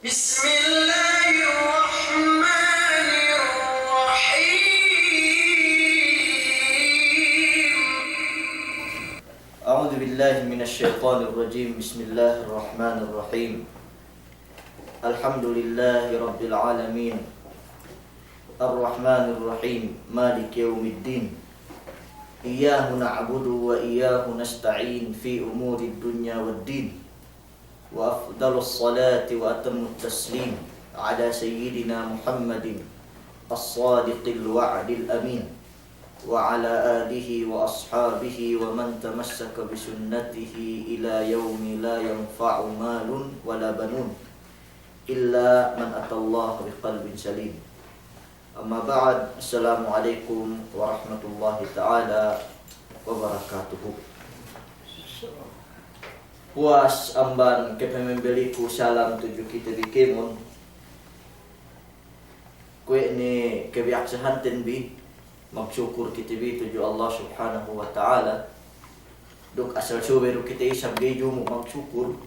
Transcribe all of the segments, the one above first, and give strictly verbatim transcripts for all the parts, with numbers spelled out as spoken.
بسم الله الرحمن الرحيم. أعوذ بالله من الشيطان الرجيم. بسم الله الرحمن الرحيم. الحمد لله رب العالمين. الرحمن الرحيم. مالك يوم الدين. إياه نعبد وإياه نستعين في أمور الدنيا والدين. وأفضل الصلاة وأتم التسليم على سيدنا محمد الصادق الوعد الأمين وعلى آله وأصحابه ومن تمسك بسنته إلى يوم لا ينفع مال ولا بنون إلا من أتى الله بقلب سليم. أما بعد، السلام عليكم ورحمة الله تعالى وبركاته. Puwas amban kepemembeliku salam tudju kite bi kēmon. Kuwe' ne kebiyaksahanten bi, magsukur kite bi tudju Allah Subhanahu wa Ta'ala. Duk asal subey du kite isab ga'i jumu' magsukur.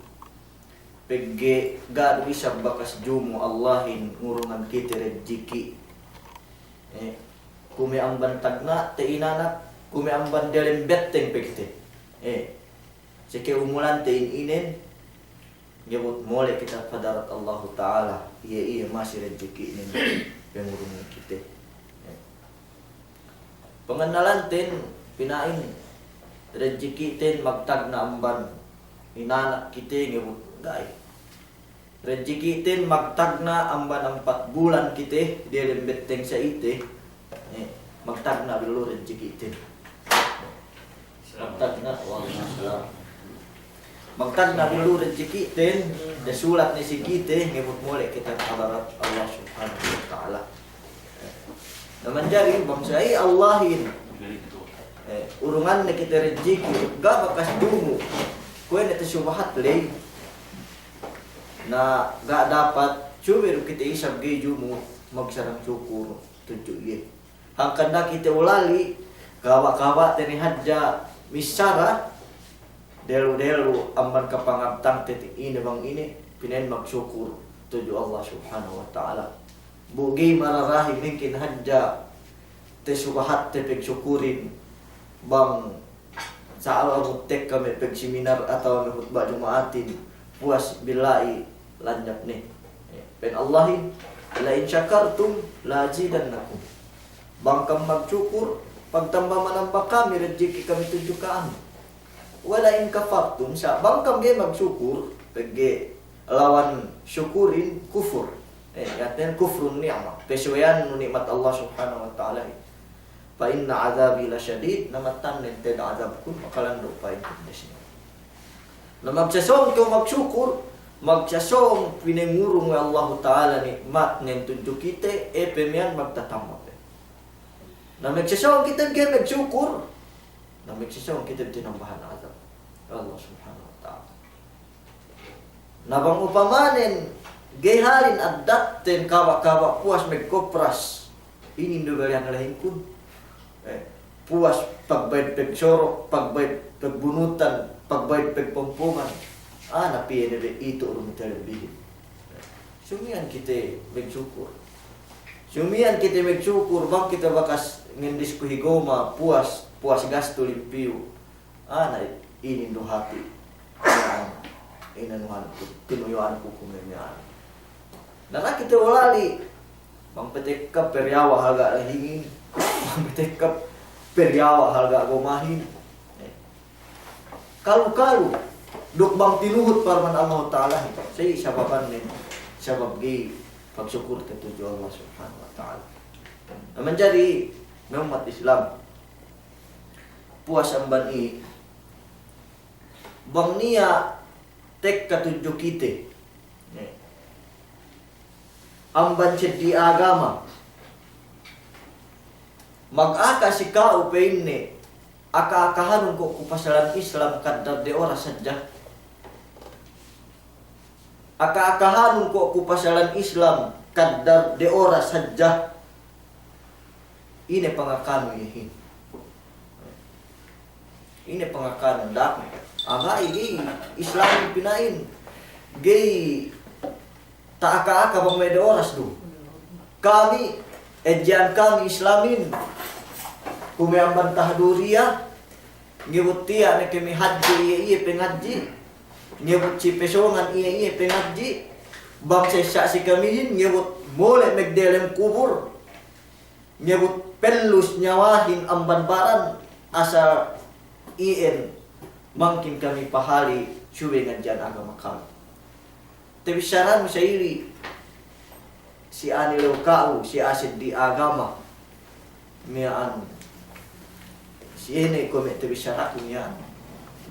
Pegge' ga' du isab bakas jumu' Allahin ngurungan kite rejiki'. Eh, kume' amban tagna'te inanak, kume' amban delem betteng pe kite. Eh, seke umulante in inen, ngebut mole' kite padarat Allahu Ta'ala, iye, iye masi rejiki'nen pengurungan kite. Eh. Pangannalanten pina'in, rejiki'ten magtagna' amban inanak kite ngebut ga'i. Rejiki'ten magtagna' amban ampat bulan kite diyalem betteng sa'ite. Eh, magtagna' bi lu rejiki'ten. Magtagna', wa'alaikum salam. Magtagna' bi lu rejiki'ten, de sulat ne si kite, ngebut mole' kite hadarat Allah Subhanahu wa Ta'ala. Na manjari bang sa'i Allahin, eh, urungan ne kite rejiki', ga' bakas jumu', kuwe' ne te subahat ley. Na ga' dapat, subey du kite isab ga'i jumu', magsarang sukur tudju iye. Hangkan da'a kite ulali', kahaba'-kahaba'te ne hadja missara, delu-delu amban kapangabtangte ine bang ine, pina'in magsukur tudju Allah Subhanahu wa Ta'ala. Bu ga'i mararahi mingkin hadja te subahatte pagsukurin, bang sa'al amu tekka me' pagsiminar atawa me' hutba' Juma'atin, puwas bila'i lanyap ne. Pa'in Allahin, "La in shakartum la azidannakum." Bang kam magsukur, pagtamba-manamba kami rejiki' kami tudju ka'am. "Wa la in kafartum," sa' bang kam ga'i magsukur, pegge' lawan sukurin kufur. Eh, artinen kufrun ni'mah. Pesuweyannu ni'mat Allah Subhanahu wa Ta'ala. "Fa inna adhabi la shadid," na mattan ne te'ed adabkun, makalandu' pa'in kuddes ne. Na magsasōng kew magsukur, magsasōng pinangurung we' Allahu Ta'ala ni'matnen tudju kite, eh, pe miya'an magtatamba pe. Na magsasōng kite ga'i magsukur, na magsasōng kite tinambahan adab Allah Subhanahu wa Ta'ala. Na bang upamanen ga'i halin addatten kahaba'-kahaba' puwas magkopras, inin du balihan lahinkun. Eh, puwas pagbayad pagsoro', pagbayad pagbunutan, pagbayad pagpompongan. Ah, na piye ne be itu urung talebihin. Sumiyan kite magsukur. Sumiyan kite magsukur, bang kite bakas ngendisku hi goma, puwas, puwas gastu limpiyu. Ah, na inin du hati'. Inanuhanku, tinuyu'anku kuwe' miya'an. Na, na kite ulali', bang pe tekka periyawa halga' lahingin, bang pe tekka periyawa halga' gomahin. Eh. Kalu-kalu, duk bang tinuhut parman Allahu Ta'alahin, sa'i sababannen, sabab ga'i pagsukurte tudju Allah Subhanahu wa Ta'ala. Na manjari me' ummat Islam, puwas amban i, bang niya' tekka tudju kite, amban seddi agama, magaka si ka'u pa'inne, aka-akahanun ko' ku pasalan Islam kaddar de oras hadja. Aka-akahanun ko' ku pasalan Islam kaddar de oras hadja. Ine pangakanu iyehin? Ine pangakanu dak? Aga'i ga'i Islam pina'in. Ga'i Ta'aka-aka bang me' de oras du. Kami, edje'an kami Islamin, kuwe' me' amban Tahduriya, ngebut tiya' ne kami hadji iye-iye pengadji', ngebut si Pesongan iye-iye pengadji', bang sessa' si kamihin, ngebut mole' me' delem kubur, ngebut pellus nyawahin amban baran, asal iyan mangkin kami pahali subey ngadji'an agama kami. Tabissaranu sa ili, si anilew ka'u, si a'a seddi agama miya'an. Si ine kuwe' me' tabissaraku miya'an.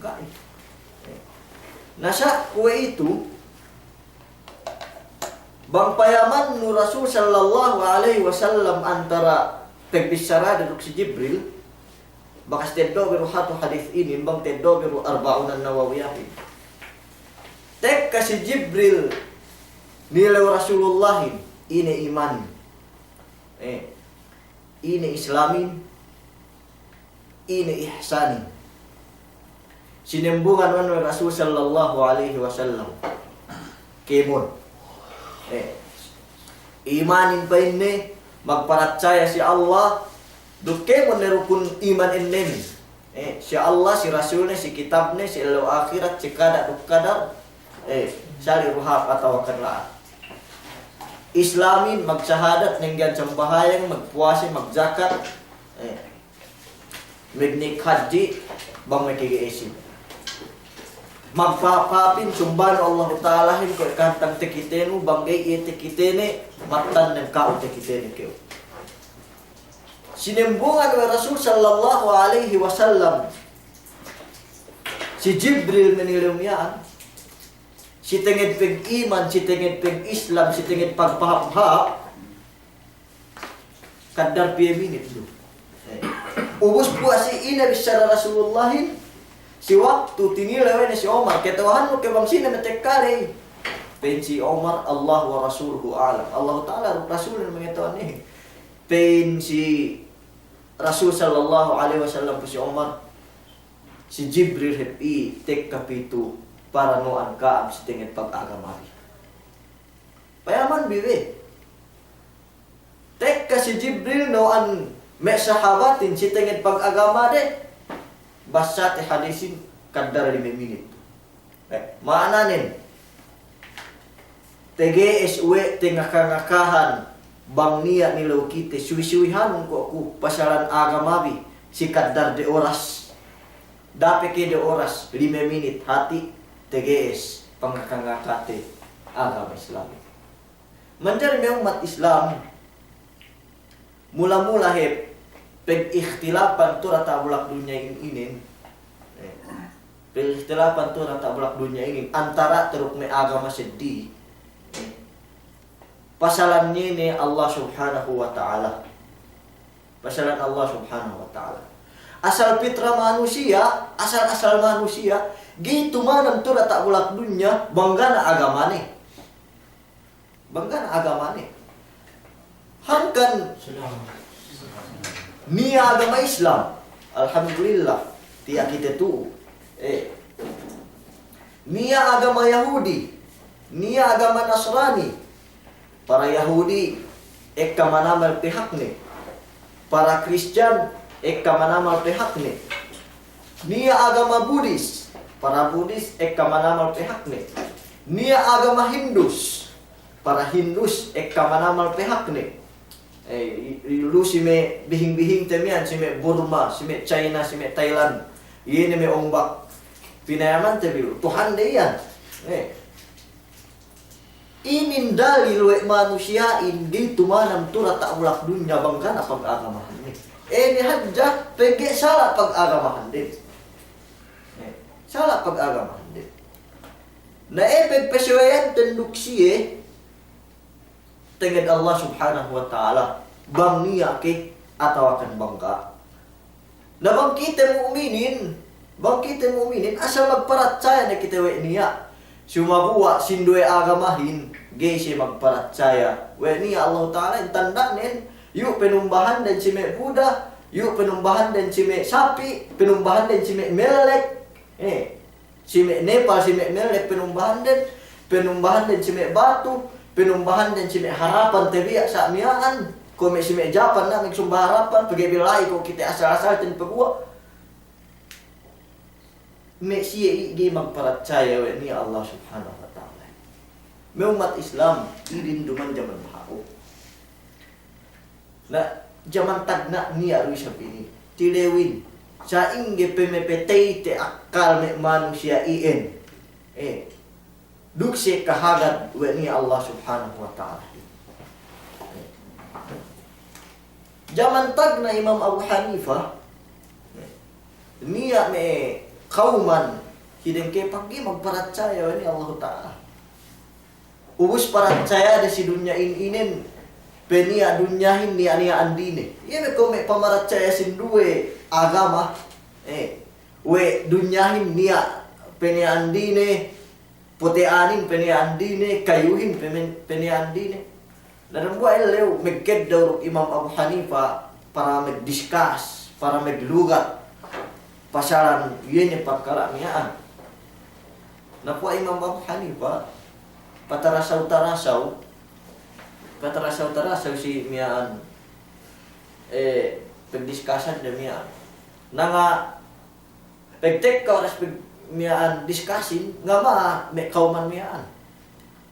Ga'i. Na sa' kuwe'itu, bang payamannu Rasul sallallahu alaihi wasallam antara pagbissarade duk si Jibril, bakas teddo' bi du hatu hadis inin, bang teddo' bi du Arba'unan Nawawiyahin. Tekka si Jibril nilew Rasulullahin, ine imanin, eh, ine Islamin, ine ihsanin. Sinambungan we' Rasul sallallahu alaihi wasallam. Kēmon. Eh, imanin pa'inne, magparatsaya si Allah, duk kēmon ne rukun iman ennemin. Eh, si Allah, si Rasulne, si kitabne, si ellew ahirat, si kada' duk kadar, eh, sali' du hāp atawakan la'at. Islamin, magsahadat, nengge'an sambahayang, magpuwase, magjakat, eh, magnik hadji', bang me' kege'esin. Magpahāp-hāpin, sumbanu Allahu Ta'alahin, kuwe' kahantang takitenu, bang ga'i iye takitene, mattan ne ka'u takitene kew. Sinambungan we' Rasul sallallahu alaihi wasallam si Jibril manilew miya'an, si tenged pag-iman, si tenged pag-Islam, si tenged pagpahāp-hāp, kaddar piye minit du. Eh. Ubus puwas si ine bissara Rasulullahin, si waktu tinilew we' ne si Omar, kata'uhannu ke bang sine matekka ley? Pa'in si Omar, "Allahu wa rasuluhu a'lam." Allahu Ta'ala duk Rasulnen mangata'uhan iyehin. Pa'in si Rasul sallallahu alaihi wasallam pu si Omar, "Si Jibril hep i tekka pitu parano'an ka'am si tenged pag-agama bi." Payaman bi we'. Tekka si Jibril no'an me' sahabatin si tenged pag-agamade, basate hadisin kaddar lime minit. Eh, ma'ananen, tege'es we' te ngaka-ngakahan bang niya' nilew kite, suwi-suwihanun ko' ku pasalan agama bi si kaddar de oras. Dape ke de oras, lime minit, hati' tege'es pangaka-ngakate agama Islam. Manjari me' ummat Islam, mula-mula hep pag-ikhtilapan tu'u diyata' bulak dunya in-, inin. Eh, pag-ikhtilapan tu'u diyata' bulak dunya inin, antara' te duk me' agama seddi. Eh, pasalan iye ne Allah Subhanahu wa Ta'ala. Pasalan Allah Subhanahu wa Ta'ala. Asal pitra manusiya', asal-asal manusiya', ga'i tumanan tu'u diyata' bulak dunya, bang ga' niya' agamane. Bang ga' niya' agamane. Hangkan niya' agama Islam, alhamdulillah, tiya' kite tu'u. Eh. Niya' agama Yahudi, niya' agama Nasrani, para Yahudi ekka manamal pehakne, para Kristiyan ekka manamal pehakne. Niya' agama Budis, para Budis ekka manamal pehakne. Niya' agama Hindus, para Hindus ekka manamal pehakne. Eh, i-, i-, lu si me' bihing-bihingte miya'an, si me' Burma, si me' China, si me' Thailand. Iye ne me' ombak pinayamante bi, Tuhande iyan. Eh. Inin dalil we' manusiya'in ga'i tumanan tu'u diyata' bulak dunya bang ga' niya' pag-agamahande. Ine hadja pegge' sala' pag-agamahande. Eh, sala' pag-agamahande. Na e pegpeseweyan tenduk siye, tenged Allah Subhanahu wa Ta'ala, bang niya' ke atawakan bang ga'. Na bang kite mu'minin, bang kite mu'minin, asal magparatsaya ne kite we' niya'. Sumaguwa' sinduwe agamahin, ga'i siye magparatsaya we' niya' Allahu Ta'ala, in tanda'nen, iyu' penumbahanden si me' Buda, iyu' penumbahanden si me' sapi', penumbahanden si me' mellek. Eh. Si me' Nepal, si me' mellek penumbahanden, penumbahanden si me' batu, Pinumbahan den si me' harapan tabiya' sa' miya'an, kuwe' me' si me' Japan na, me' sumba harapan, pegge' bi la'i ko' kite asal-asal ten paguwa'. Me' siye i' ga'i magparatsaya we' niya' Allah Subhanahu wa Ta'ala. Me' ummat Islam, idin duman jaman bahaku. Na, jaman tagna' niya' du isab inin. Tilewin, sa'ingge pe mapateyte akkal me' manusiya' iyan. Eh, duk siye kahagad we' niya' Allah Subhanahu wa Ta'ala. Jaman tagna' Imam Abu Hanifa, niya' me' kawman, hideng ke paggi magparatsaya we' niya' Allahu Ta'ala. Ubus paratsayade si dunya in inen, pe niya' dunyahin niya'-niya'an dine. Iye me' ko' me' pamaratsaya sinduwe agama, eh, we' dunyahin niya' pe niya'an dine, pute'anin pe niya'an dine, kayuhin pe men-, pe niya'an dine. Na dambuwa' ellew, megkedda' duk Imam Abu Hanifa para megdiskas, para meglugat pasalan iye ne parkala' miya'an. Na kuwe' Imam Abu Hanifa, patarasaw-tarasaw, patarasaw-tarasaw si miya'an, eh, pegdiskasande miya'an. Na nga' pegtekka oras peg-, miya'an diskasin, nga' ma me' kawman miya'an.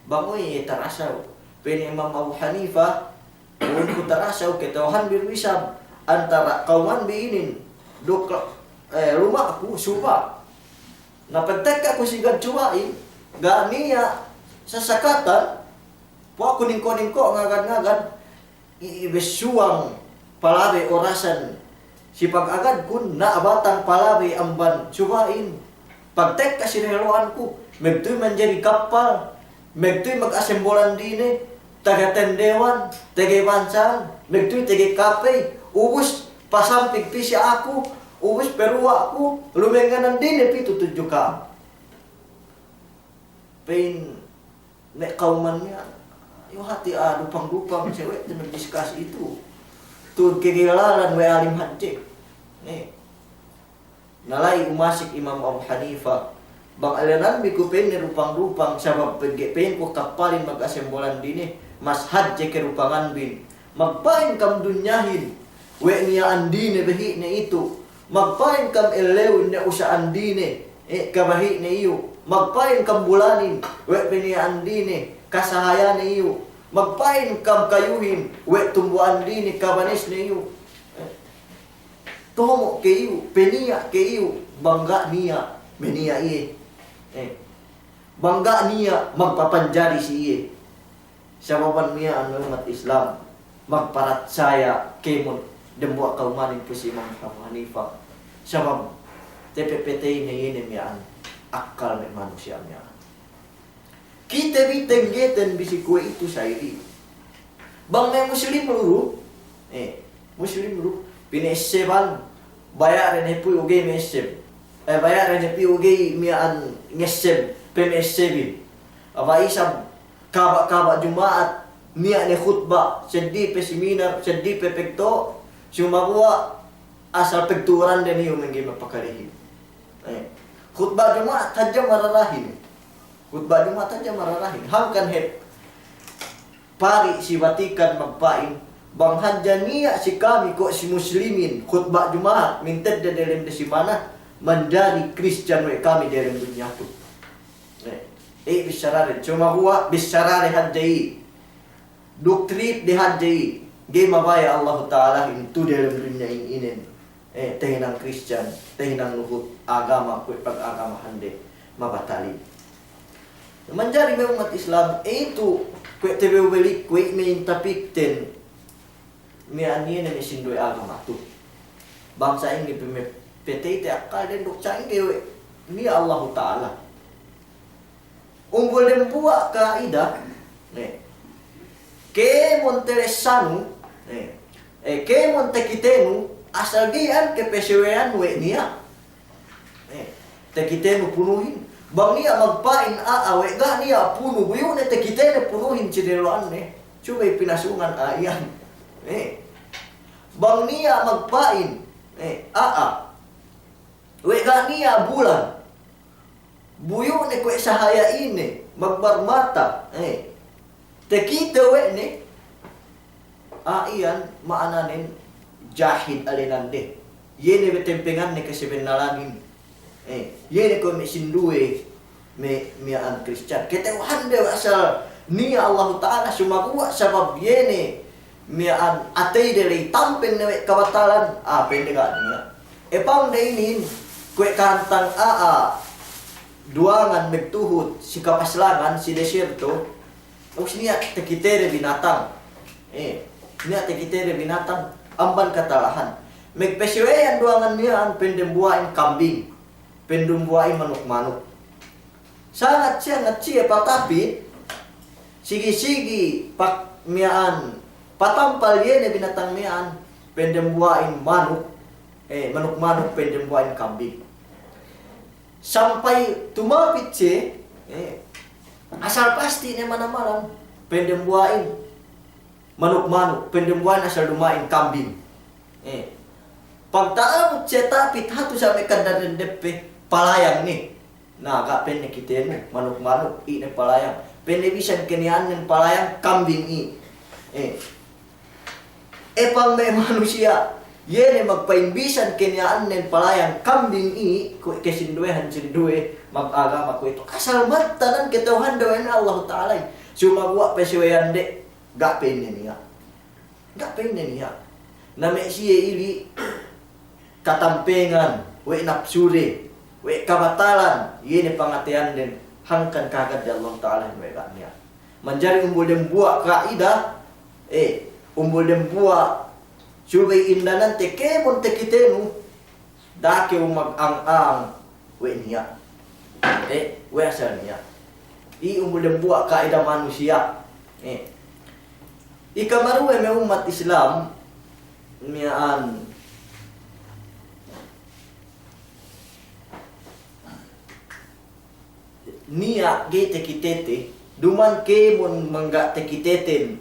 Bang uy tarasaw. Pa'in Imam Abu Hanifa, bang ku tarasaw, kata'uhanbi du isab antara' kawmanbi inin duk, eh, luma'ku, suba'. Na pagtekka ku si gad suba'in, ga' niya' sasakatan, puwa' ku ningko'-ningko' ngagad-ngagad, i-, ibessuwang palabey orasan si pagagadkun, na batang palabey amban suba'in. Pagtekka si dehellu'anku, megtuy manjari kappal, megtuy magasembolan dine, taga tendewan, taga bansan, megtuy taga kapey, ubus pasampig pī si aku, ubus paluwa'ku, lumengnganan dine pitu tudju ka'am. Pa'in me' kawman miya'an, iyu hati' a'a dupang-dupang sawe'te magdiskas itu. Tu'u kagelalan we' alim hadje. Ne. Na la'i umasik Imam Abu Hanifa. Bang alenanbi ku pa'inne dupang-dupang, sabab pegge' pa'inku kappalin magasembolan dine, mas hadje kadupanganbin. Magpa'in kam dunyahin, we' niya'an dine bahi' ne itu. Magpa'in kam ellewin, ne usa'an dine, eh, kabahi' ne iyu. Magpa'in kam bulanin, we' pe niya'an dine, kasahayane iyu. Magpa'in kam kayuhin, we' tumbu'an dine, kabanes ne iyu. Eh, tomo' ke iyu, pe niya' ke iyu, bang ga' niya', me' niya' iye. Eh, bang ga' niya', magpapanjari si iye. Sababan miya'an me' ummat Islam, magparatsaya kēmon dembuwa' kawmanin pu si Imam Abu Hanifa. Sabab, tapepetey ne iye ne miya'an, akkal me' manusiya' miya'an. Kite bi tenggeten bi si kuwe'itu sa'idi. Bang me' Muslim lu du, eh, Muslim lu du, pina'esseban, baya' de ne puyu' ga'i ma'esseb. Eh, baya' de ne puyu' ga'i miya'an ngesseb, pe ma'essebin. Aba isab, kaba'-kaba' Juma'at, niya' ne khutba', seddili pe seminar, seddili pe pagto', sumaguwa' asal pagtu'uran de niyu mangga'i mapakalehin. Eh, khutba' Juma'at hadja mararahin. Khutba' Juma'at hadja mararahin. Hangkan hep pari' si Vatican magpa'in, bang hadja niya' si kami ko' si Muslimin khutba' Juma'at, mintedde delem de simana, manjari Kristiyan we' kami delem dunya tu. Eh, eh, bissarade, sumaguwa' bissarade hadja i. Duk trip de hadja i. Ga'i mabaya' Allahu Ta'alahin tu delem dunya in inen. Eh, tahinang Kristiyan, tahinang nuhut agama kuwe' pag'agamahande mabatalin. Manjari me' ummat Islam, eh, itu kuwe' tabew balik, kuwe' me' intapikten. Miya'an iye ne me' sinduwe agama tu. Bang sa'ingge pe me' peteyte akkalden duk sa'ingge we' niya' Allahu Ta'ala. Umbul dembuwa' ka'ida, ne. Kēmon telessanu, ne. Eh, kēmon takitenu, asal ga'i an kapaseweyan we' niya'. Eh, takitenu punuhin. Bang niya' magpa'in a'a, we' ga' niya' punu, buyu' ne takitene punuhin si delo'anne. Subey pinasungan a'a iyan. Eh. Bang niya' magpa'in, eh, a'a, we' ga' niya' bulan. Buyu' ne kuwe' sahaya ine, magbarmata, eh. Takite we' ne, a'a iyan ma'ananen jahid alenande. Iye ne be tempenganne kasebennalanin. Eh, iye ne kuwe' me' sinduwe me' miya'an Kristiyan. Kata'uhande we' asal niya' Allahu Ta'ala, sumaguwa' sabab iye ne miya'an ateyde ley tampen ne we' kabatalan, ah, pa'inde ga' niya'. Epang de inin, kuwe' kahantang a'a duwangan magtuhut si kapaslangan, si desierto, ubus niya' takitede binatang. Eh, niya' takitede binatang, amban katalahan. Magpaseweyan duwangan miya'an, pa'inde dambuwa'in kambing, pa'inde dambuwa'in manuk-manuk. Sangat siye, sangat siye patapit, sigi-sigi pak miya'an, patampal iye ne binatang miya'an, pa'inde dambuwa'in manuk, eh, manuk-manuk, pa'inde dambuwa'in kambing. Sampay tumapit siye, eh, asal pasti' ne manamalan, pa'inde dambuwa'in manuk-manuk, pa'inde dambuwa'in asal duma'in kambing. Eh, pagta'abut siye tapit hatu sa' me' kaddan dendeppe, palayang ne. Na, ga' pa'inne kitenu manuk-manuk, i' ne palayang. Pa'inne bisan keniya'annen palayang, kambing i'. Eh. Epang me' manusiya', iye ne magpa'in bisan keniya'annen palayang, kambing i', kuwe' kasinduwehan sinduwe magagama kuwe'itu. Asal mattanan kata'uhande we' ne Allahu Ta'ala. Sumaguwa' paseweyan de, ga' pa'inne niya'. Ga' pa'inne niya'. Na me' siye ili' katampengan, we' napsude, we' kabatalan, iye ne pangateyanden, hangkan kahagadde Allahu Ta'ala we' ga' niya'. Manjari umbul dambuwa' ka'ida, eh, umbul dambuwa' subey indanante kēmon takitenu, da'a kew mag-ang-ang we' niya'. Eh, we' asal niya'. I' umbul dambuwa' ka'ida manusiya'. Eh. Ikamaruwe me' ummat Islam, miya'an niya' ga'i takitete, duma'in kēmon mangga' takiteten,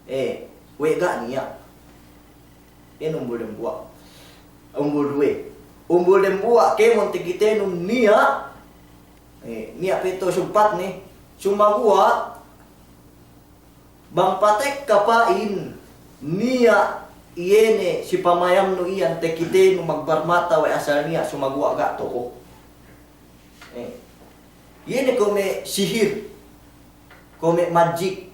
eh, we' ga' niya'. Iyan umbul dambuwa'. Umbul duwe. Umbul dambuwa' kēmon takitenun niya'. Eh, niya' pe tu sugpatne. Sumaguwa', bang patekka pa'in niya' iye ne si pamayamnu iyan takitenu magbarmata we' asal niya', sumaguwa' ga' to'o. Eh. Iye ne kuwe' me' sihir. Kuwe' me' magic.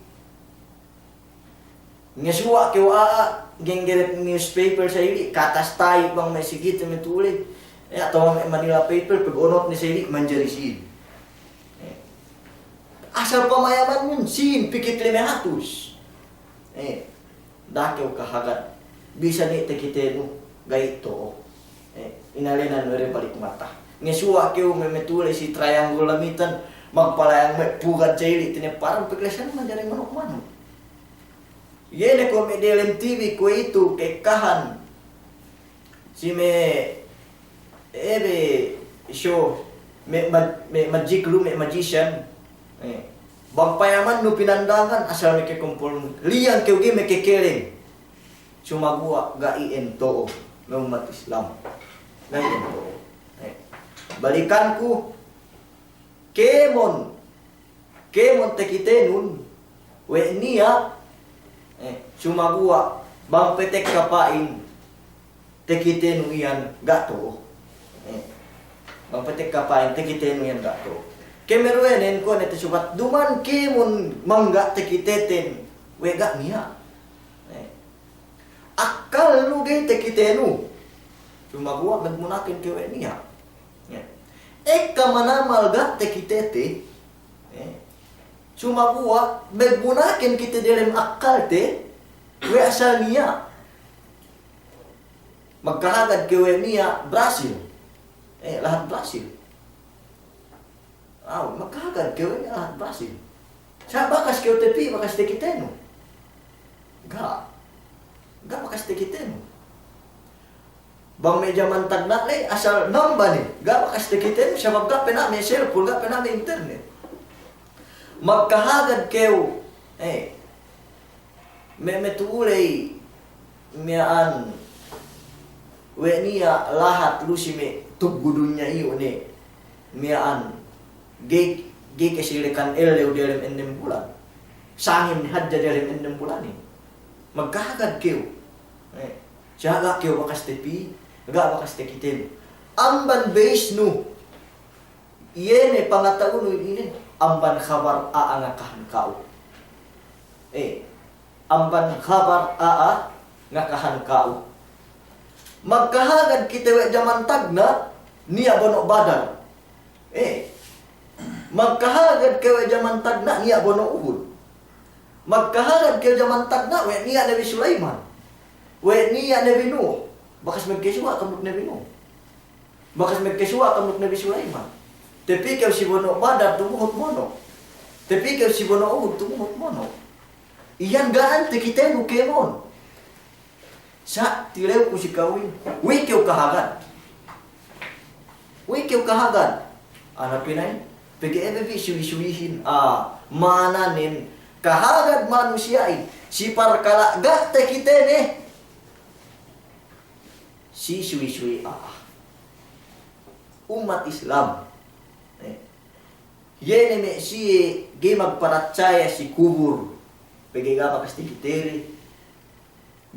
Ngesuwa' kew a'a, genggerep newspaper sa ili', katas ta'i bang me' sigit me' tule, eh, atawa me' Manila paper, pag-onot ne sa ili', manjari sīn. Eh. Asal pamayamannun sīn, pikit lime hatus. Eh, da'a kew kahagad. Bisan iye takitenu, ga'i to'o. Eh, inalenan we' de balik mata. Ngesuwa' kew me' me' tule si triangle Lamitan, magpalayang me' pugad sa ili', tineparan, paglasahan manjari manuk-manuk. Iye ne kuwe' me' delem T V kuwe'itu ka'ekkahan si me', eh, be show, me' ma-, me' magic lu, me' magician. Eh, bang payamannu pinandangan asal me' kekumpulnu. Liyang kew ga'i me' kekeleng. Sumaguwa' ga'i iyan to'o, me' ummat Islam. Ga'i iyan to'o. Eh, balikanku, kēmon, kēmon takitenun we' niya', eh, sumaguwa' bang patekka pa'in takitenu iyan ga' to'o. Eh, bang patekka pa'in takitenu iyan ga' to'o. Kamaruwenen kuwe' ne tasubat, duma'in kēmon mangga' takiteten we' ga' niya'. Eh, akkalnu ga'i takitenu. Sumaguwa' magmunaken kew we' niya'. Ya. Ekka manamal ga' takitete. Eh. Sumaguwa' magmunaken kite delem akkalte we' asal niya'. Magkahagad kew we' niya' Brazil. Eh, lahat Brazil. Aw, magkahagad kew we' niya' lahat Brazil. Sa' bakas kew tepi, bakas takitenu. Ga'. Ga' bakas takitenu. Bang me' jaman tagna' ley, asal namba ne. Ga' bakas takitenu, sabab ga' pe na' me' cellphone, ga' pe na' me' internet. Magkahagad kew, eh, me', me' tu'u ley miya'an we' niya' lahat lu si me' tuggu dunya iyu' ne miya'an ga'i, ga'i kasilekan ellew diyalem ennem bulan. Sangem ne hadja diyalem ennem bulanin. Magkahagad kew. Eh, siya ga' kew bakas tepi, ga' bakas tekitenu. Amban base nu. Iye ne pangata'unu inin, amban habar a'a ngakahan ka'u. Eh, amban habar a'a ngakahan ka'u. Magkahagad kite we' jaman tagna', niya' bono' Badar. Eh, magkahagad kew we' jaman tagna', niya' bono' Uhud. Magkahagad kew jaman tagna', we' niya' Nabi Sulaiman. We' niya' Nabi Nuh. Bakas magkesuwa' ka'am duk Nabi Nuh. Bakas magkesuwa' ka'am duk Nabi Sulaiman. Tepi kew si bono' Badar, tumuhut mono'. Tepi kew si bono' Uhud, tumuhut mono'. Iyan ga'an tekitenu kēmon. Sa' tilewku si ka'uhin, we' kew kahagad. We' kew kahagad. Ana pina'in, pegge' ebe bi suwi-suwihin, ah, ma'ananen, kahagad manusiya'in, si parkala' ga' tekitene, si suwi-suwi a'a. Ummat Islam. Eh. Iye ne me' siye ga'i magparatsaya si kubur, pegge' ga' bakas tekitene.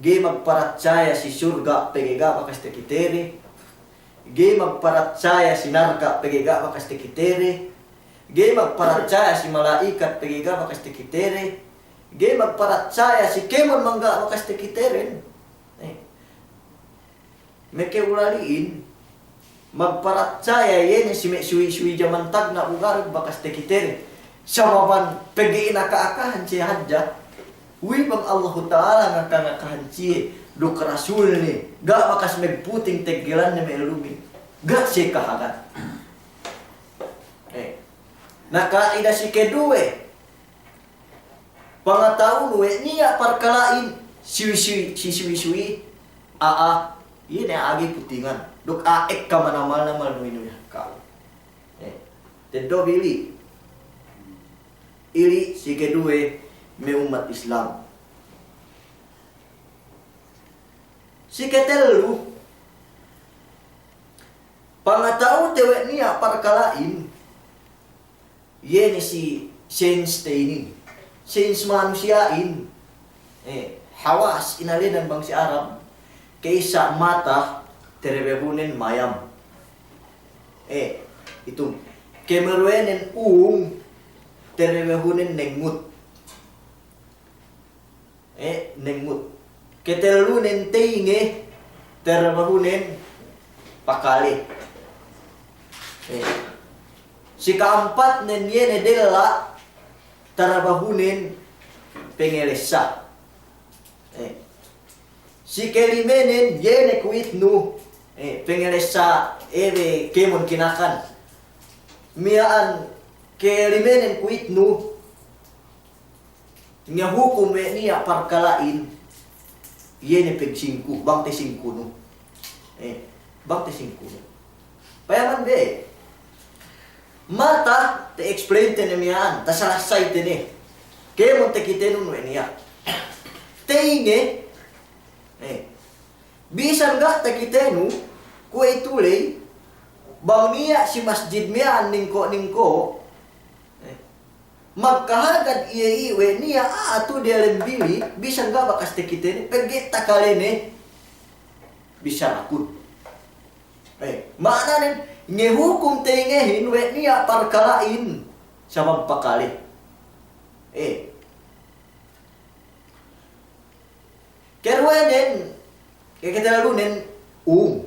Ga'i magparatsaya si surga' pegge' ga' bakas tekitene. Ga'i magparatsaya si narka' pegge' ga' bakas tekitene. Ga'i magparatsaya si mala'ikat pegge' ga' bakas tekitene. Ga'i magparatsaya si kēmon bang ga' bakas tekitene. Eh. Meke ulali'in, magparatsaya iye ne si me' suwi-suwi jaman tagna' bu ga' du bakas tekitene. Sababan pegge' inaka-akahan siye hadja. We'ey bang Allahu Ta'ala ngaka-ngakahan siye duk Rasulne, ga' bakas magputing teggelanne me' ellumin. Ga' siye kahagad. Eh. Na ka'ida si keduwe, pangata'unu we' niya' parkala'in, si, si, si, si, si, a'a, iye ne a'a ga'i putingan. Duk a'a ekka manamal-namal nuwi-nuwi ka'u. Eh, teddo' bi ili'. Ili' si keduwe me' ummat Islam. Si ketellu, pangata'ute we' niya' parkala'in, iye ne si sense te inin. Sense manusiya'in. Eh, hawas inalenan bang si Arab. Ka'issa mata, terebehunen mayam. Eh, itu. Kemeruwenen ung, terebehunen nengngut. Eh, nengngut. Ketellunen teyinge, tarabahunen pakale. Eh. Si ka'ampatnen iye ne della', tarabahunen pengelessa. Eh. Si kelimenen iye ne kuwitnu, eh, pengelessa ebe kēmon kinakan. Miya'an kelimenen kuwitnu, ngahukum we' niya' parkala'in, iye ne pagsingku, bang tasingkunu. Eh, bang tasingkunu. Payaman be. Mata, ta-explain te ne miya'an, tasalassay te ne. Kēmon takitenun we' niya'. Teyinge, eh, bisan ga' takitenu, kuwe'itu ley, bang niya' si masjid miya'an ningko'-ningko', eh, magkahagad iye i' we' niya' a'a tu diyalem bili', bisan ga' bakas takitene, pegge' takalene, bisan akun. Eh, ma'ananen, ngahukum teyingehin we' niya' parkala'in, sabab pakale. Eh, Keruwenen, ke-, ketellunen, um.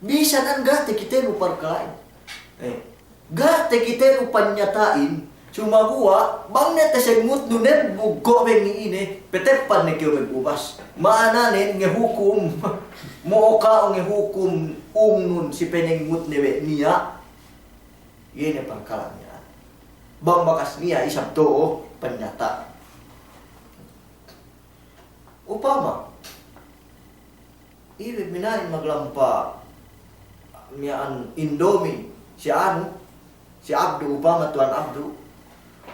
Bisan an ga' takitenu parkala'in. Eh, ga' takitenu panyata'in, sumaguwa', bang ne tasengngutnu ne bugko' bengi ine, peteppan ne kew magubas. Ma'ananen ngahukum, mo'o ka'u ngahukum umnun si panengngut ne we' niya', iye ne parkala' niya'. Bang bakas niya' isab to'o panyata'. Upama, iye mina'in maglampa' miya'an Indomie si anu, si Abdu, upama Tuwan Abdu.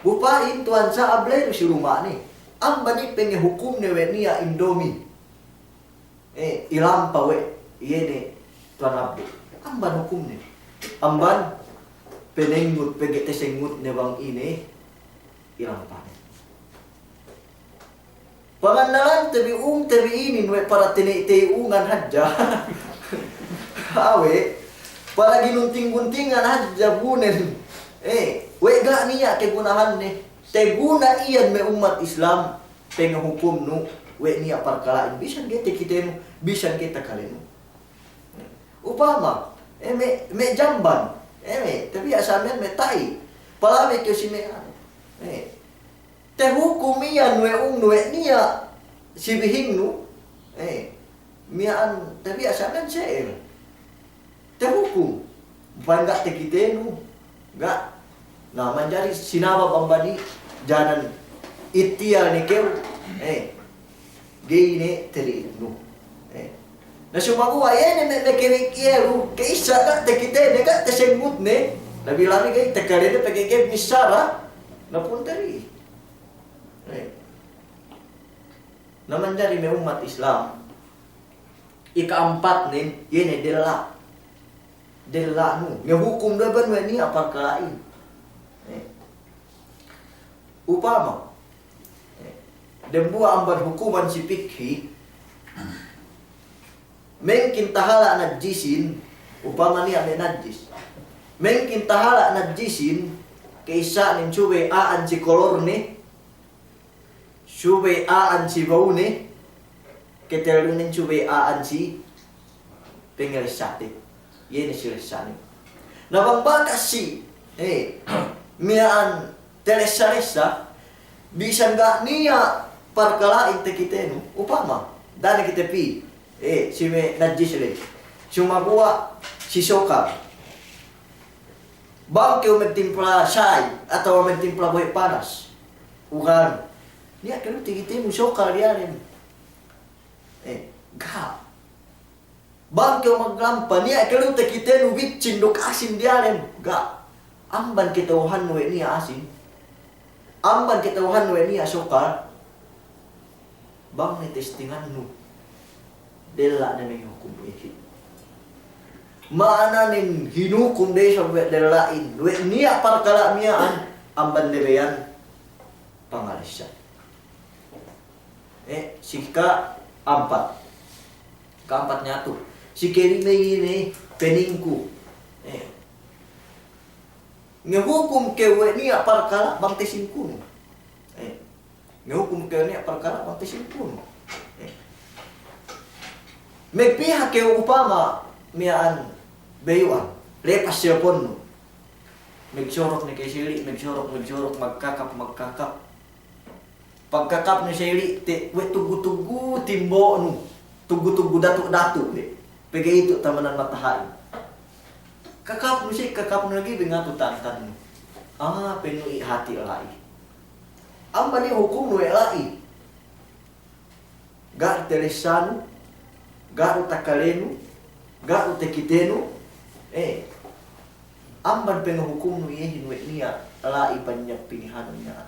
Bu pa'in Tuwan Sa'ab ley du si luma'ne. Amban i' pangahukumne we' niya' Indomie. Eh, ilampa' we' iye ne Tuwan Abdu. Amban hukumne. Amban panengngut, pegge' tasengngutne bang ine ilampa'ne. Pangannalante bi ung te bi inin we' para tene-, teyungan hadja. Awe', para ginunting-guntingan hadja bunen. Eh, we' ga' niya' kegunahanne. Teguna iyan me' ummat Islam, pengahukumnu we' niya' parkala'in. Bisan ga'i takitenu, bisan ga'i takalenu. Upama, eh, me', me' jamban, eh, me', tabiya' sa miya'an me' ta'i, palabi kew si me' anu, eh, tahukum iyan we' ungnu we' niya' si bihingnu, eh, miya'an tabiya' sa miya'an se'el. Tahukum, bang ga' takitenu, ga'. Na, manjari sinabab amban i, janan ihtiyal ne kew, eh, ga'i ne tari'nu. Eh. Na, sumaguwa' iye ne me', me' kemik iye lu, ka'issa ga' takitene, ga' tasengut ne, labi-labi ga'i takalene pegge' ga'i bissara, na pun tari. Eh. Na, manjari me' ummat Islam, ika'ampatnen, iye ne della'. Della'nu. Ngahukum du ban we' niya' parkala'in. Eh. Upama, eh, dembuwa' amban hukuman si pikhi, mengkin tahala' najjisin, upama niya' me' najjis. Mengkin tahala' najjisin, ka'issa'nen subey a'an si kolorne, subey a'an si bawne, ketellunen subey a'an si pangalessate. Iye ne si lessane. Na bang bakas si, eh, miya'an talessa-lessa, bisan ga' niya' parkala'in takitenu, upama, da'a ne kite pī, eh, si me' najjis ley. Sumaguwa' si sokal. Bang kew magtimpla sa'ay, atawa magtimpla bohe' panas. Ugan. Niya' kew lu takitenu sokal diyalem. Eh, ga'. Bang kew maglampa, niya' kew lu takitenu bitsin duk asin diyalem. Ga'. Amban kata'uhannu we' niya' asin. Amban kata'uhannu we' niya' sokal. Bang ne testingannu, della' ne me' hukum iye. Ma'ananen hinukum de isab we' della'in, we' niya' parkala' miya'an, amban ne be iyan pangalessa. Eh, si ka'ampat. Ka'ampat niyatu. Si kelime ine peningku. Eh. Ngahukum kew we' niya' parkala' bang tesingkunu. Eh. Ngahukum kew niya' parkala' bang tesingkunu. Eh. Magpiha kew upama miya'an bayu'an, lepas selponnu. Magsorok ne kew si ili', magsorok, magsorok, magkakap, magkakap. Pagkakapnu si ili', te, we' tuggu-tuggu timbo'nu, tuggu-tuggu datu'-datu' de. Pegge' itu tamanan mataha'in. Kakapnu si, kakapnu lagi' bengatu tantannu. Ah, pennu i' hati' la'i. Amban iye hukumnu we' la'i. Ga' du talessanu, ga' du takalenu, ga' du takitenu, eh, amban pangahukumnu iyehin we' niya' la'i panyappinihanun niya'.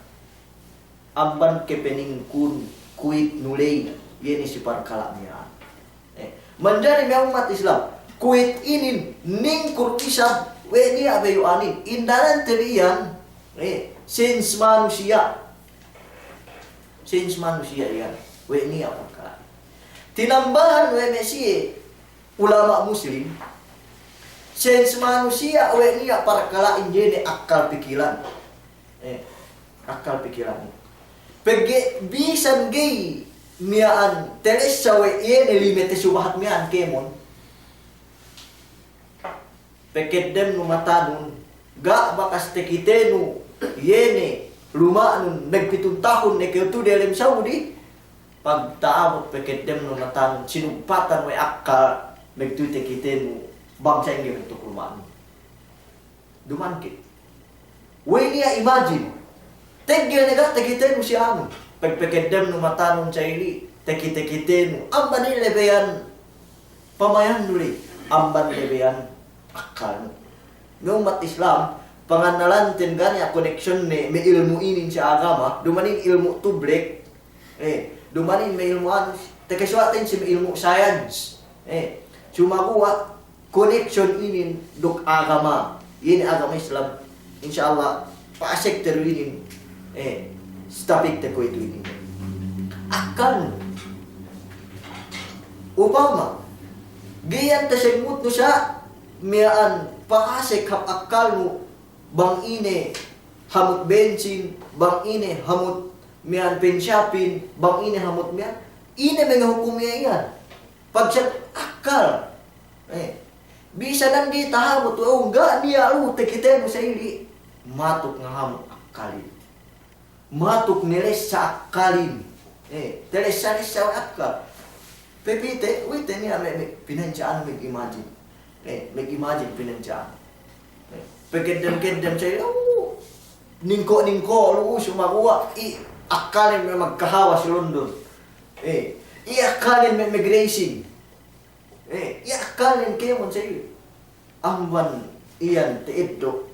Amban kapeningkun kuwitnu ley, iye ne si parkala' miya'an. Eh, manjari me' ummat Islam, kuwit inin ningkur isab we' niya' bayu'anin, indanan te bi iyan, eh, sens manusiya'. Sens manusiya' iyan, we' niya' parkala'. Tinambahan we' me' siye ulama' Muslim, sens manusiya' we' niya' parkala'in iye ne akkal pikilan. Eh, akkal pikilan. Pegge' bisan ga'i miya'an talessa we' iye ne lime te subahat miya'an kēmon. Pakeddemnu matanun, ga' bakas takitenu, iye ne luma'nun, magpitun tahun ne kew tu'u diyalem Saudi, pagta'abut pakeddemnu matanun, sinugpatan we' akkal, magtuy takitenu, bang sa'ingge bentuk luma'nun. Duma'in ke. We'ey niya' imagine. Teggel ne ga' takitenu si anu. Pag-, pakeddemnu matanun sa ili', takite-kitenu. Amban ne lebeyan pamayannu ley. Amban lebeyan akkalnu. Me' ummat Islam, pangannalanten ga' niya' connection ne me' ilmu' inin si agama, duma'in ilmu' tublek, eh, duma'in me' ilmu' anu, takasuwa'ten si me' ilmu' science. Eh, sumaguwa' connection inin duk agama. Iye ne agama Islam. Insya Allah, pa'asek te du inin, eh, si topic te kuwe'itu inin. akkalnu. Upama, ga'i iyan tasengngutnu sa' miya'an pa'asek hap akkalnu, bang ine hamut bensin, bang ine hamut miya'an pensapin, bang ine hamut miya'an, ine mangahukum iye iyan? Pagsa' akkal. Eh, bisan ga'i tahamut, o, ga' niya' lu takitenu sa ili', matuk ngahamut akkalin. Matuk ne lessa akkalin. Eh, talessa-lessa we' akkal. Pepite, we' te niya' me', me' pinansa'an, me' imagine. Eh, me' imagine pinansa'an. Eh, pakeddem-keddem sa ili', o, ningko'-ningko' lu, sumaguwa' i' akkalin me' magkahawa si London. Eh, i' akkalin me' mag-racing. Eh, i' akkalin kēmon sa ili'. Amban iyan ta'eddo',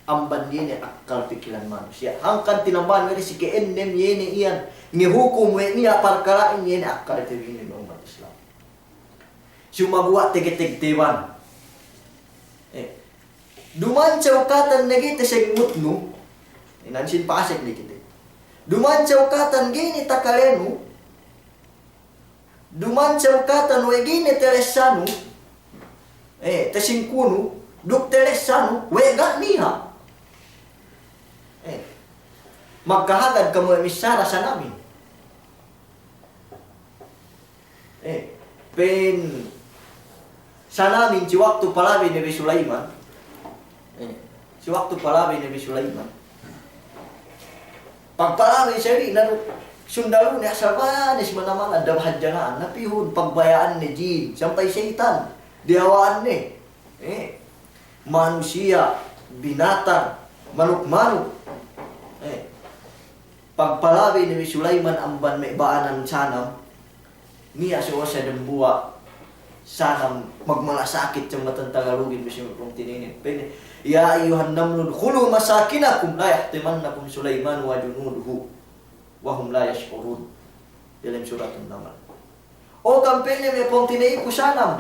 amban iye ne akkal pikilan manusiya'. Hangkan tinambahan we' de si ka'ennem iye ne iyan ngahukum we' niya' parkala'in, iye ne akkal te bi inin ummat Islam. Sumaguwa' tege-tegteban. Eh, duman saw katan ne ga'i tasengngutnu, inan sin pa'asek ne kite. Duman saw katan ga'i ne takalenu, duman saw katan we' ga'i ne talessanu, eh, tasingkunu, duk talessanu, we' ga' niya'. Eh, magkahagad kam we' missara sanamin. Eh, pa'in sanamin si waktu palabey Nabi Sulaiman. Eh, si waktu palabey Nabi Sulaiman. Pagpalabey sa ili' ne du, sundalu ne asal manis manamal, da'a hadja na'an, napihun pagbaya'an ne jin, sampay seyitan, diyawa'an ne. Eh, manusiya', binatang, manuk-manuk. Eh, pagpalabey Nabi Sulaiman amban me' ba'anan sanam, niya' su'u sa dambuwa' sanam magmalasakit, sa matan Tagalugin, bisan pungtina'inin. Pa'inne, "Ya ayyuhan namlu udkhulu masakinakum la yahtimannakum Sulaimanu wa junuduhu wa hum la yash'urun." Dalem Suratun Namal. O kam, pa'inne, me' pungtina'iku sanam,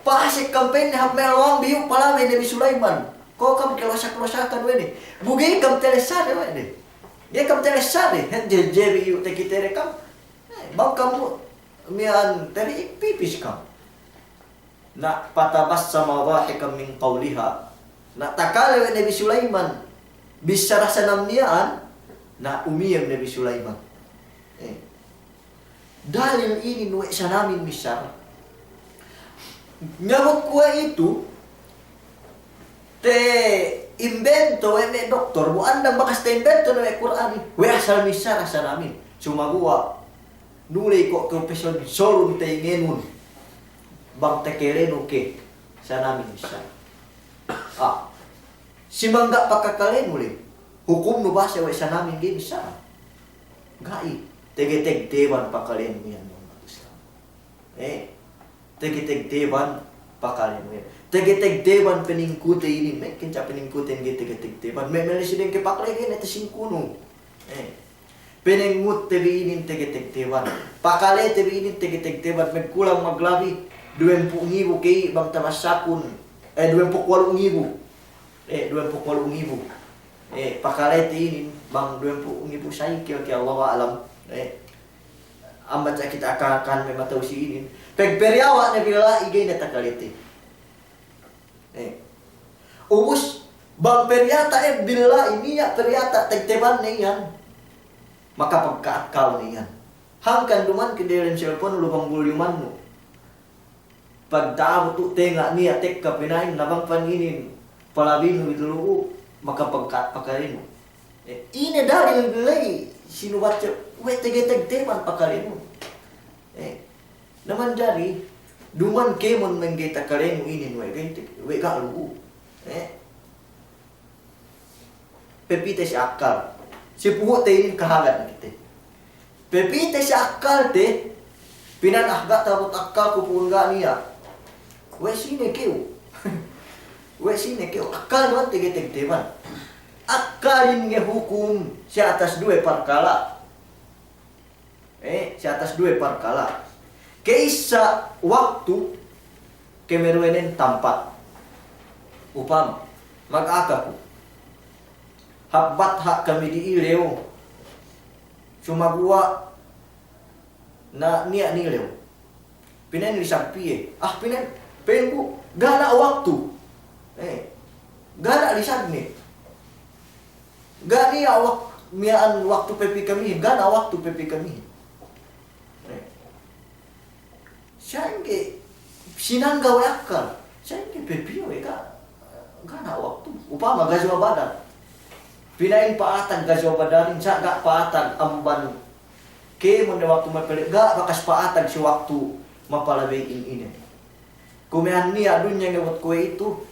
pa'asek kam, pa'inne, hap me' lowang bi iyu' palabey Nabi Sulaiman. Ko' kam kalosak-losakan we' ne. Bu ga'i kam talessade we' ne. Ga'i kam talessade. Hep je-, jebi iyu' takitede kam. Eh, bang kam miya'an teri pipis kam. Na, fatabassama dhahikan min qawliha. Na, takale we' Nabi Sulaiman bissara sanam miya'an, na, umiyem Nabi Sulaiman. Eh. Dalil inin we' sanamin missara. Ngabut kuwe'itu, ta'imbento we' me' doktor, bu andang bakas ta'imbento ne we' Kur'anin, we' asal missara sanamin. Sumaguwa', nuley ko' kew peson solun taingenun. Bang takalenu ke, sanamin missara. Ah, si mangga' pakakalenu le, hukumnu base we' sanamin ga'i missara. Ga'i, tege-tegteban pakalenu iyan me' ummat Islam. Eh, tege-tegteban pakalenu iyan. Tege-tegteban paningkute inin, me' kinca paningkute ga'i tege-tegteban. Me' melisi dengke pakale ga'i ne tasingkunu. Eh, panengngutte bi inin tege-tegteban. Pakalete bi inin tege-tegteban. Magkulang maglabi duwempū' ngibu ke bang tabassakun. Eh, duwempū' walu' ngibu. Eh, duwempū' walu' ngibu. Eh, pakalete inin bang duwempū' ngibu sa'i ke, ke Allahu a'lam. Eh, ambat sa' kite akakan me' mata'u si inin. Pegperiyawa' ne billahi ga'i ne takalete. Eh. Ubus, bang periyata' e billahi, niya' periyata' tegtebanne iyan, makapagka'akkal ne iyan. Hangkan duman ke diyalem cellphone lubang bulyumannu. Pagta'abut tu' tenga' niya' tekka pina'in, na bang panginin palabinu itu lu'u, makapagka'at pakalenu. Eh, ine dalil billahi, sinu baca, we' tege-tegteban pakalenu. Eh, Na manjari, duman kēmon mangga'i takalenu inin we' ga'i te-, we' ga' lu'u. Eh? Pepite si akkal. Si puhu'te inin kahagad ne kite. Pepite si akkalte, pina'in ah ga' ta'abut akkalku pu'un ga' niya'. We' sine kew? We' sine kew? Akkalnu ante ga'i tegteban. Akkalin ngahukum si atas duwe parkala'. Eh, si atas duwe parkala'. Ka'issa waktu, kemeruwenen tampat. Upama, magaka ku. Hap batha' kami di ilew. Sumaguwa', Na niya' nilew. Pina'in lisag piye. Ah, pina'in, pa'inku, ga' niya' waktu. Eh, ga' niya' lisagnen. Ga' niya' wak-, miya'an waktu pe pī kamihin, ga' niya' waktu pe pī kamihin. Eh. Sa'ingge sinangga we' akkal. Sa'ingge pe piye we' ga', ga' niya' waktu. Upama gazwa Badar. Pina'in pa'atag gazwa Badarin, sa' ga' pa'atag amban kēmon ne waktu mapele-, ga' bakas pa'atag si waktu mapalabey in ine. Kume'an niya' dunya ngebut kuwe'itu,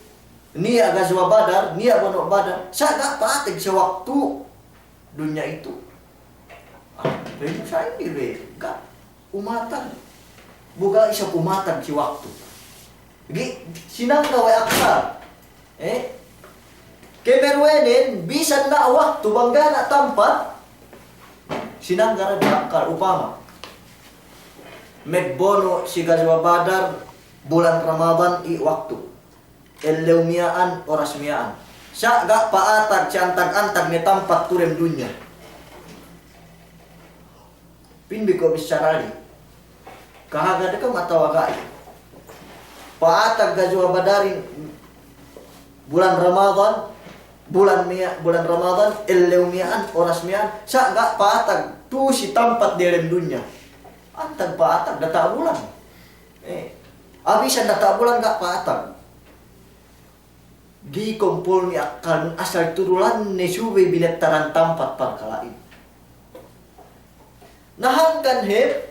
niya' gazwa Badar, niya' bono' Badar, sa' ga' pa'atag si waktu dunya itu. Ah, pa'in sa'ingge be, ga' umatag. Bu ga' isab umatag si waktu. Ga'i, sinangga we' akkal. Eh? Kemeruwenen, bisan niya' waktu bang ga' niya' tampat, sinangga we' akkal. Upama magbono' si gazwa Badar bulan Ramadan i' waktu. Ellew miya'an, oras miya'an. Sa' ga' pa'atag si antag-antag ne tampat tu dem dunya. Pa'in bi ko' bissara ley. Kahagad kam atawa ga'i. Pa'atag gazwa Badarin bulan Ramadan, bulan miya-, bulan Ramadan, ellew miya'an, oras miya'an, sa' ga' pa'atag tu si tampat diyalem dunya. Antag pa'atag, data' bulan. Eh, abisan data' bulan ga' pa'atag. Ga'i kompol ne akkalnun asal tudulanne subey binettaran tampat parkala'in. Na hangkan hep,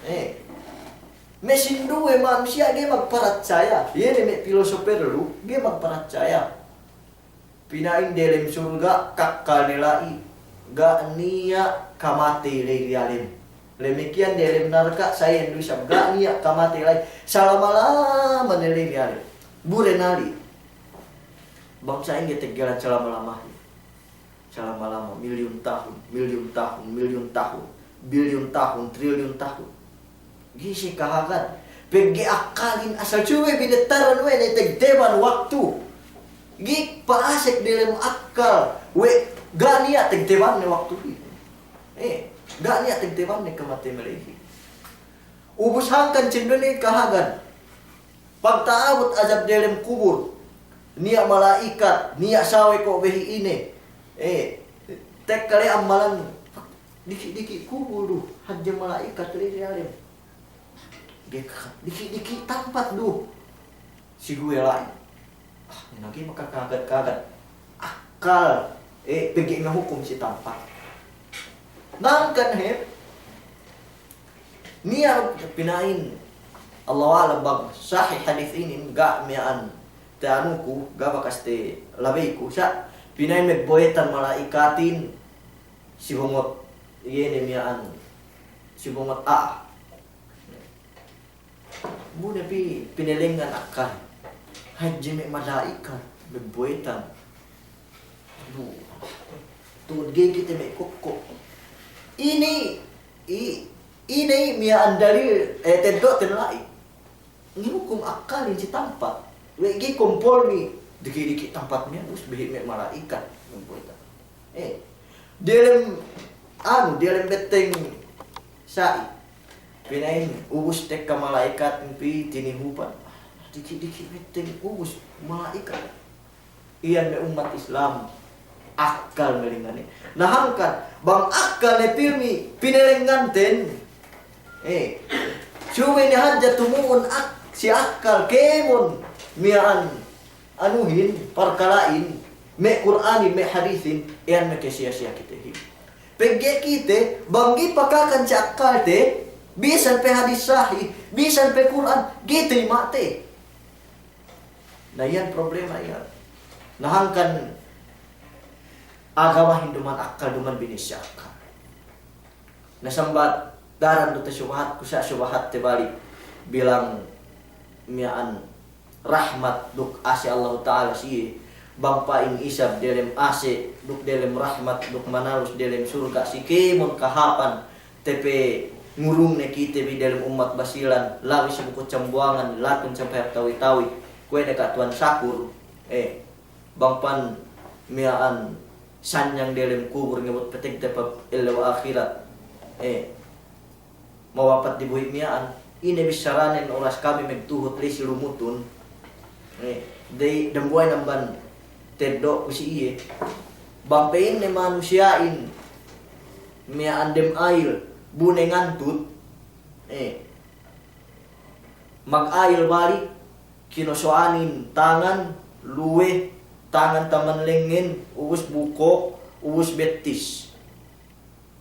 eh, me' sinduwe manusiya' ga'i magparatsaya. Iye ne me' pilosoper lu, ga'i magparatsaya. Pina'in delem surga' kakkal ne la'i, ga' niya' kamatey ley diyalem. Damikkiyan delem narka' sa'iyan du isab, ga' niya' kamatey la'i, salama-lama ne ley diyalem. Bu de nali'. Bang sa'ingge teggelan salama-lamahin. Salama-lama, milyun tahun, milyun tahun, milyun tahun, bilyun tahun, trilyun tahun. Ga'i siye kahagad. Pegge' akkalin asal subey binettaran we' ne tegteban waktu. Ga'i pa'asek delem akkal we' ga' niya' tegtebanne waktu hi. Eh, ga' niya' tegtebanne kamatey mala'ihin. Ubus hangkan sinduwe ne kahagad. Pagta'abut ajab delem kubul, niya' mala'ikat, niya' sawe ko' behi ine. Eh, tekka le ammalan, diki'-diki' kubul du, hadje mala'ikat ley diyalem. Ga'i ka-, diki'-diki' tampat du. Siguwe' la'i. Ah, ine ga'i makakahagad-kahagad. Akkal, eh, pegge' ngahukum si tampat. Na hangkan hep, niya' pina'in, Allahu a'lam bang sahih hadis inin, ga' miya'an ta'anuku, ga' bakas talabeyku, sa' pina'in magbo'etan mala'ikatin si bungut, iye ne miya'an, si bungut a'a. Bu ne pi-, pinelengngan akkal. Hadje me' mala'ikat, magbo'etan. Bu. Tungud ga'i kite me' kokko'. Ine i, i, ine i miya'an dalil, eh, teddo'ten la'i. Ngahukum akkalin si tampat. We' ga'i kompol ne, diki'-diki' tampat miya'an, ubus behi me' mala'ikat. Magbo'etan. Eh, diyalem, anu, diyalem betteng sa'i. Pina'in, ubus tekka mala'ikat pī tinihupan. Diki'-diki' betteng, ubus mala'ikat. Iyan me' ummat Islam, akkal malingan ne. Na hangkan, bang akkal ne pirmi, pinelengnganten. Eh, subey ne hadja tumu'un ak-, si akkal kēmon miya'an anuhin, parkala'in, me' Kur'anin, me' hadisin, iyan makasiya-siya kitehin. Pegge' kite, bang ga'i pakakan si akkalte, bisan pe hadis sahih, bisan pe Kur'an, ga'i tayma'te. Na iyan problema iyan. Na hangkan agamahin duma'in akkal, duma'in binissā akkal. Na sambat daran du te subahat, kusa' subahat te balik bilang miya'an rahmat duk ase' Allahu Ta'ala siye, bang pa'in isab delem ase' duk delem rahmat duk manalus delem surga' si kēmon kahāpan te pe ngurung ne kite bi delem ummat Basilan, labi si Bukut Sambuwangan, lakun sampay hap Tawi-Tawi, kuwe' ne ka' Tuwan Sakur, eh. Bang pan miya'an sanyang delem kubul ngebut petegte pe ellew ahirat. Eh. mawapat dibuhi' miya'an. Ine bissaranen oras kami magtuhut ley si lumutun. Eh, dey, dambuwa' amban teddo' ku si iye. Bang pa'inne manusiya'in miya'an dem ayil, bu ne ngantut. Eh, mag-ayil balik, kinoso'anin tangan, luwe, tangan taman lengngen, ubus bukok, ubus bettis.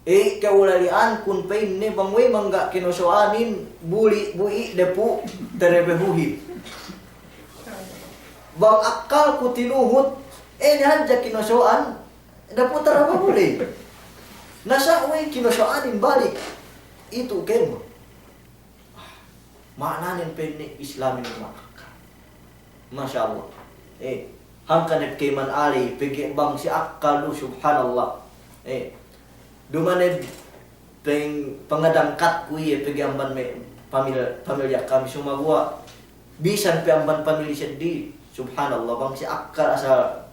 Eh, ka'ulali'ankun pa'inne bang we' mangga' kinoso'anin, buli', bu'i', dapu', tarabahuhin. Bang akkalku tinuhut, eh, ne hadja kinoso'an, dapu' tarabahu ley. Na sa' we' kinoso'anin balik, itu kēmon. Ma'ananen pa'inne Islamin ma'akkal. Masya Allah. Eh, hangkan hep kēmon aley, pegge' bang si akkal du, subhanallah. Eh, duma'in peng-, pangadangkatku iye pegge' amban me' pamil-, pamilya kami sumaguwa'. Bisan pe amban pamilya seddili, subhanallah, bang si akkal asal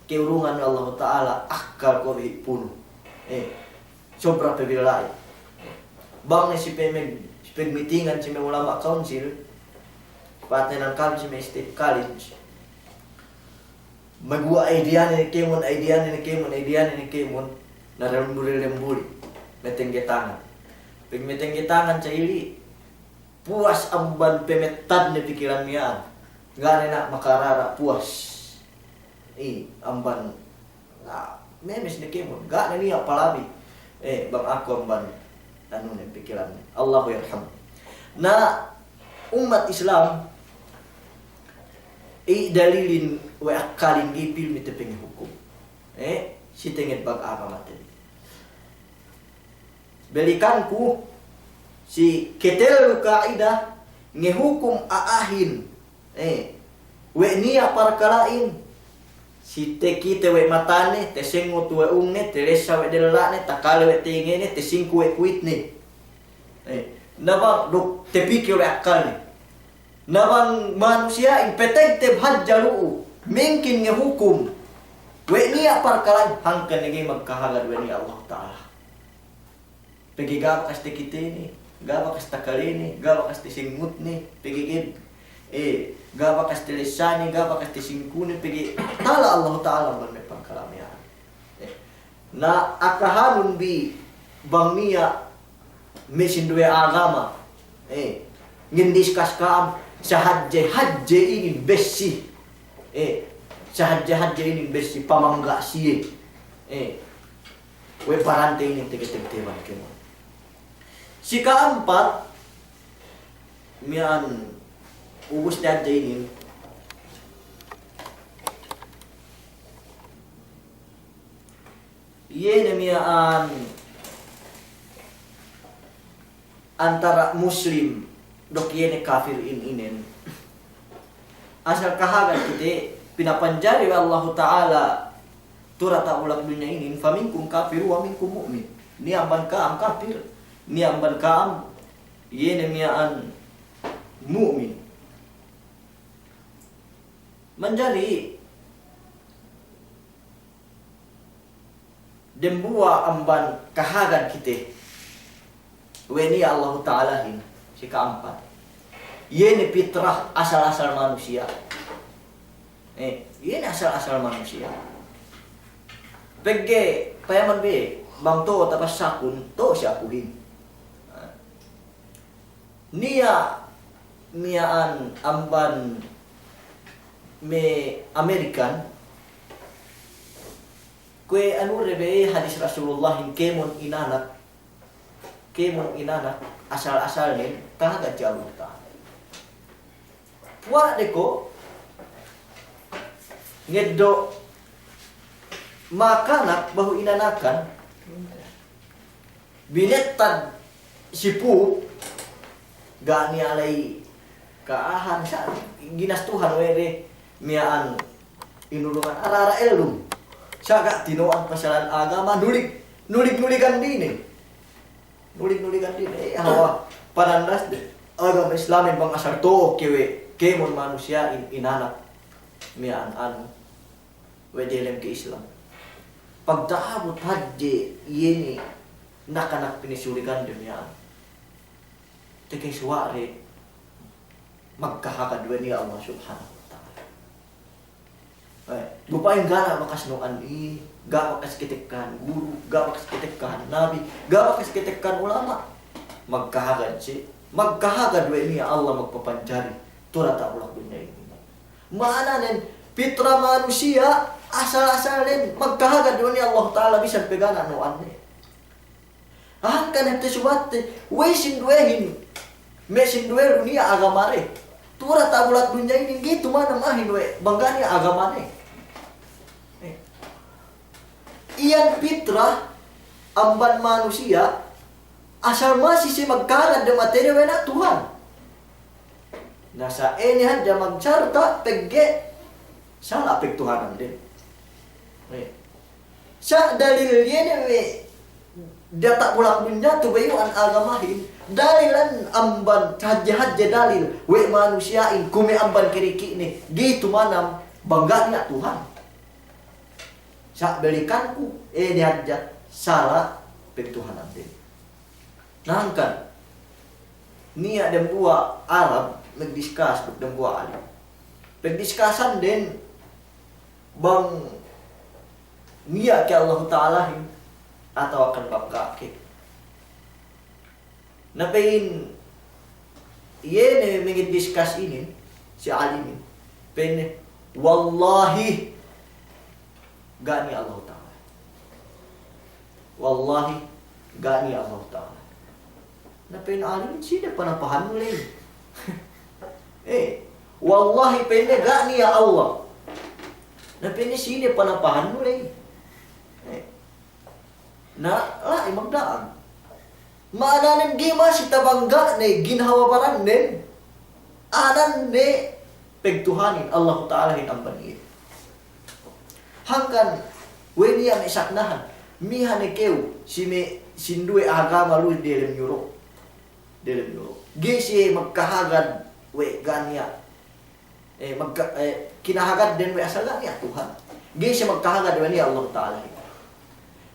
ke'urungan we' Allahu Ta'ala, akkal ko' bi punu. Eh, sobra pe billahi. Bang ne si pemeg-, si pegmitingan si me' ulama' kaunsil, pa'inne nan kami si me' State College. Maguwa' ideyane ne kēmon, ideyane ne kēmon, ideyane ne kēmon, na lembuli-lembuli, matengge tangan. Pegmatengge tangan sa ili, puwas amban pemettadne pikilan miya'an. Ga' ne na makarara' puwas. I, amban, na, memes ne kēmon. Ga' ne niya' palabi. Eh, bang aku amban, anu ne, pikilanne. Allahu yarham. Na, ummat Islam, i dalilin we' akkalin ga'i pilmi te pangahukum. Eh, si tenged bang apa mate. Balikanku, si ketellu ka'idah, ngahukum a'ahin. Eh, we' niya' parkala'in, si takite we' matane, tasengut we' ungnen, talessa we' della'nen, takale we' tengenen, tasingku we' kuwitnen. Eh, na bang duk tapikil we' akkalnen. Na bang manusiya'in, pategteb hadja lu'u, mingkin ngahukum we' niya' parkala'in, hangkan ne ga'i magkahagad we' niya' Allah Ta'ala. Pegge' ga' bakas takitene, ga' bakas takalene, ga' bakas tasengutne, pegge' ga'i, eh, ga' bakas talessane, ga' bakas tasingkune, pegge' tala Allah Ta'ala amban me' parkala' miya'an. Eh, na akahanun bi bang niya' me' sinduwe agama, eh, ngendiskas ka'am, sahadje-hadje inin bessi, eh, sahadje-hadje inin bessi pamangga' siye, eh, we' barante inin tege-tege teban kēmon. Si ka'ampat, miya'an ubus ne hadja inin. Iye ne miya'an antara' muslim duk iye ne kafir in inen. Asal kahagad kite pinapanjari we' Allahu Ta'ala tu diyata' bulak dunya inin, faminkum kafirun wa minkum mu'min. Niya' amban ka'am kafir, niya' amban ka'am iye ne miya'an mu'min. Manjari dembuwa' amban kahagad kite we' niya' Allahu Ta'alahin, si ka'ampat. Iye ne pitrah asal-asal manusiya'. Eh, iye ne asal-asal manusiya'. Pegge' payaman be, bang to'o tapassakun, to'o si akuhin. Niya' miya'an amban me' American, kuwe' anu de be hadis Rasulullahin kēmon inanak, kēmon inanak, asal-asalnen, kahagad si Allahu Ta'ala. Puwas de ko', ngeddo' makanak behu inanakan, binettad si Pope, ga' niya' la'i ka'ahan sa' ginastuhan we' de miya'an inurungan ara-ara ellum. Sa' ga' tino'an pasalan agama, nulig, nulig-nuligan dine. Nulig-nuligan dine, eh, hawal panandasde agama Islamin bang asal to'o kew we' kēmon manusiya'in inanak miya'an anu. We' delem ke Islam. Pagta'abut hadje iye ne nakanak pinisuligan de miya'an. Tekka suwa'de magkahagad we' niya' Allah Subhanahu wa Ta'ala. Eh, bu pa'in ga' ne bakas nu'an i, ga' bakas ketekkahan guru, ga' bakas ketekkahan nabi, ga' bakas ketekkahan ulama'. Magkahagad si, magkahagad we' niya' Allah magpapanjari tu'u diyata' bulak dunya inin. Ma'ananen, pitra manusiya', asal-asalnen magkahagad we' niya' Allah Ta'ala bisan pe ga' ne nu'anne. Hangkan hep te subatte, we' sinduwehin, me' sinduwe du niya' agamade. Tu'u diyata' bulak dunya inin, ga'i tumanam a'ahin we' bang ga' niya' agamade. Eh. Iyan pitra amban manusiya', asal masi siye magkahagad dem atede we' niya' Tuhan. Na sa' ine hadja magsarta' pegge' sala' pegtuhananden. Eh. Sa' dalil iye ne we' diyata' bulak dunya tu bayu'an agamahin, dalilan amban hadje-hadje dalil we' manusiya'in kuwe' amban kiriki'ne, ga'i tumanam bang ga' niya' Tuhan. Sa' balikanku, ine hadja sala' pegtuhananden. Na hangkan, niya' dembuwa' Arab magdiskas duk dembuwa' alim. Pagdiskasanden bang niya' ke Allahu Ta'alahin atawa kan bang ga' ke. Na pa'in iye ne magdiskas inin, si alimin, pa'inne, "Wallahi, ga' niya' Allahu Ta'ala. Wallahi, ga' niya' Allahu Ta'ala." Na pa'in alimin, "Sine panapahannu ley?" Eh, "Wallahi," pa'inne, "ga' niya' Allah." Na pa'inne, "Sine panapahannu ley?" Eh, na la'i magda'ag. Ma'ananen ga'i masi tabangga'ne ginhawa barannen, a'anen ne pegtuhanin Allahu Ta'alahin amban iye. Hangkan we' niya' me' saknahan, miha ne kew si me' sinduwe agama lu diyalem Europe. Diyalem Europe. Ga'i siye magkahagad we' ga' niya'. Eh, magka-, eh, kinahagadden we' asal ga' niya' Tuhan. Ga'i siye magkahagad we' niya' Allahu Ta'alahin.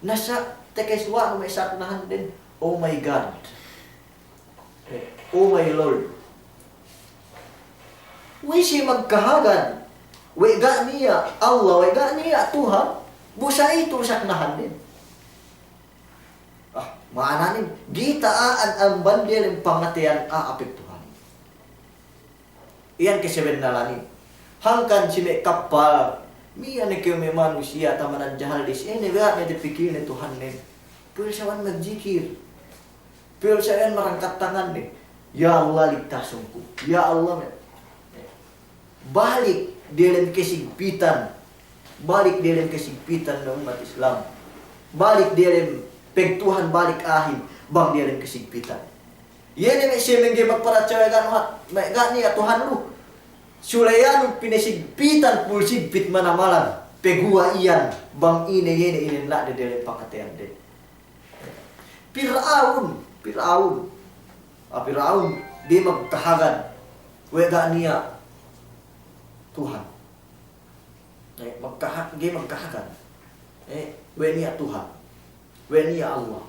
Na sa' tekka suwa'nu me' saknahanden, "Oh my God." Eh, "Oh my Lord." We' siye magkahagad we' ga' niya' Allah, we' ga' niya' Tuhan, bu sa' itu saknahanden. Ah, ma'ananen, ga'i ta'a'an amban diyalem pangateyan a'a pegtuhanin. Iyan kesebennalanin. Hangkan si me' kappal, miha ne kew me' manusiya' tamanan jahal dis, ine ga' ne tapikilne Tuhannen. Puyul sa' iyan magjikil. Puyul sa' iyan marangkat tanganne. "Ya Allah, ligtasun ku. Ya Allah," me'. Balik diyalem kasigpitan. Balik diyalem kasigpitan me' ummat Islam. Balik diyalem pegtuhan, balik a'ahin bang diyalem kasigpitan. Iye ne me' siye mangga'i magparatsaya ga' nuha-, me' ga' niya' Tuhan lu. Sulayanun pinasigpitan, pul sigpit manamalan. Paguwa' iyan bang ine, iye ne inenna'de diyalem pangateyande. Pir'aun, Pir'aun. Ah, Pir'aun, ga'i magkahagad we' ga' niya' Tuhan. Eh, magkaha-, ga'i magkahagad. Eh, we' niya' Tuhan. We' niya' Allah.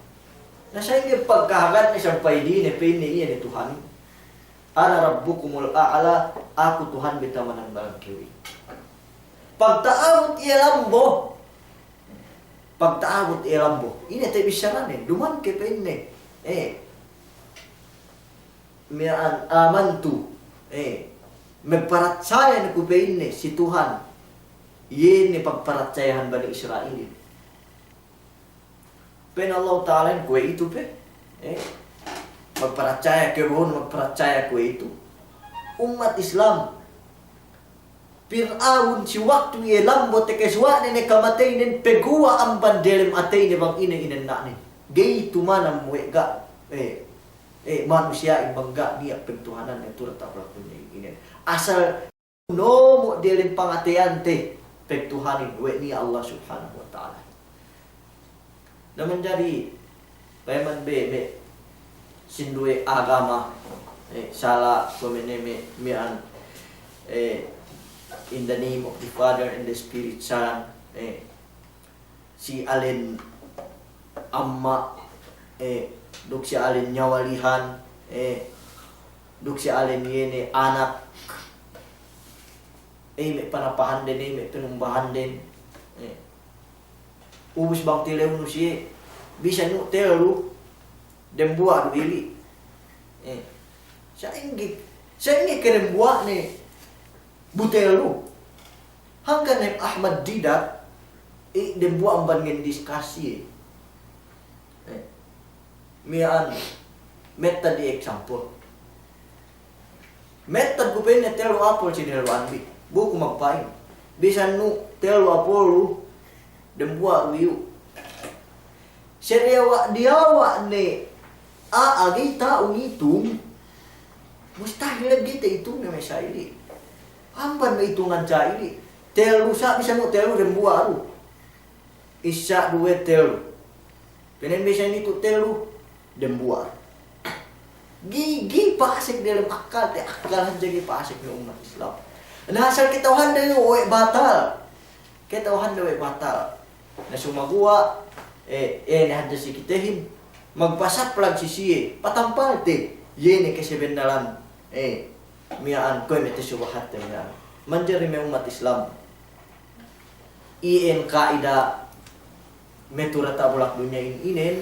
Na sa'ingge pagkahagadne sampay dine pa'inne iye ne Tuhan. "Ana rabbukumul a'la," aku Tuhan bi tamanan balang kew. Pagta'abut iye lambo. Pagta'abut iye lambo. Ine te bissarane, duma'in ke pa'inne. Eh. Miya'an amantu. Eh. Magparatsaya ne ku pa'inne si Tuhan. Iye ne pagparatsayahan Bani Isra'ilin. Pa'in Allahu Ta'alahin kuwe'itu pe. Eh. Magparatsaya kew, magparatsaya kuwe'itu. Ummat Islam. Pir'aun si waktu iye lambo tekka suwa'ne ne kamateynen, paguwa' amban diyalem ateyne bang ine inenna'nen. Ga'i tumanam we' ga', eh, eh, manusiya'in bang ga' niya' pagtuhananne tu'u diyata' bulak dunya inin. Asal nomo' diyalem pangateyante pagtuhanin we' niya' Allah Subhanahu wa Ta'ala. Na manjari payaman be me' sinduwe agama, eh, sala' kuwe' me' ne me', miya'an, eh, in the name of the Father and the Spirit, sala', eh, si alen amma', eh, duk si alen nyawalihan, eh, duk si alen iye ne anak, ey me' panapahanden, ey me' panumbahanden. Eh. Ubus bang tilewnu siye, bisan nu tellu, dembuwa' du ili'. Eh. Sa'ingge, sa'ingge ke dembuwa' ne bu tellu. Hangkan ne Ahmad Didat, i' dembuwa' amban ngendiskasi, eh. Eh. Miya'an, mettad i' example. Mettad ku pa'inne tellu apol si nellu anbi'. Bu ku magpa'in. Bisan nu tellu apollu, dembuwa' du iyu'. Sadiyawa'-diyawa' ne a'a ga'i ta'u ngitung, mustahil ga'i ta'itungne me' sa'ili'. Amban me' itungan sa'ili'. Tellu sa' bisan nu tellu dembuwa' du. Issa, duwe, tellu. Pa'inne bisan itu tellu, dembuwa'. Ga'i, ga'i pasek diyalem akkalte, akkal hadja ga'i pasek me' ummat Islam. Na asal kata'uhande we' batal. Kata'uhande we' batal. Na sumaguwa', eh, eh, ne hadja si kitehin, magpasaplag si siye, patampalte, iye ne kasabennalan, eh, miya'an, kuwe' me' tasubahatte miya'an. Manjari me' ummat Islam, iyan ka'ida me' tu diyata' bulak dunya inin,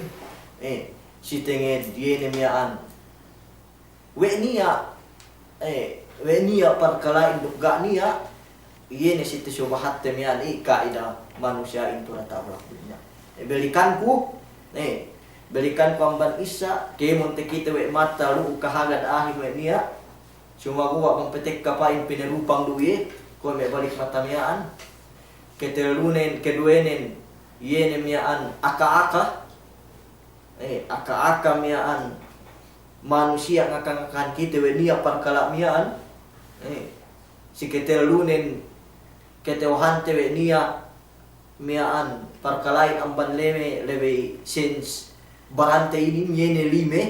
eh, si tenged iye ne miya'an. We' niya', eh, we' niya' parkala'in duk ga' niya', iye ne si tasubahatte miya'an i' ka'ida manusiya'in tu diyata' bulak dunya. Eh, balikanku, eh, balikanku amban issa, kēmon takite we' mata lu'u kahagad a'ahin we' niya', sumaguwa' bang patekka pa'in pinarupang du iye, kuwe' me' balik mata miya'an. Katellunen, kaduwenen, iye ne miya'an aka-aka. Eh, aka-aka miya'an manusiya' ngaka-ngakahan kite we' niya' parkala' miya'an. Eh, si katellunen, kata'uhante we' niya' miya'an parkala'in amban leme, lebey sense barante inin, iye ne lime,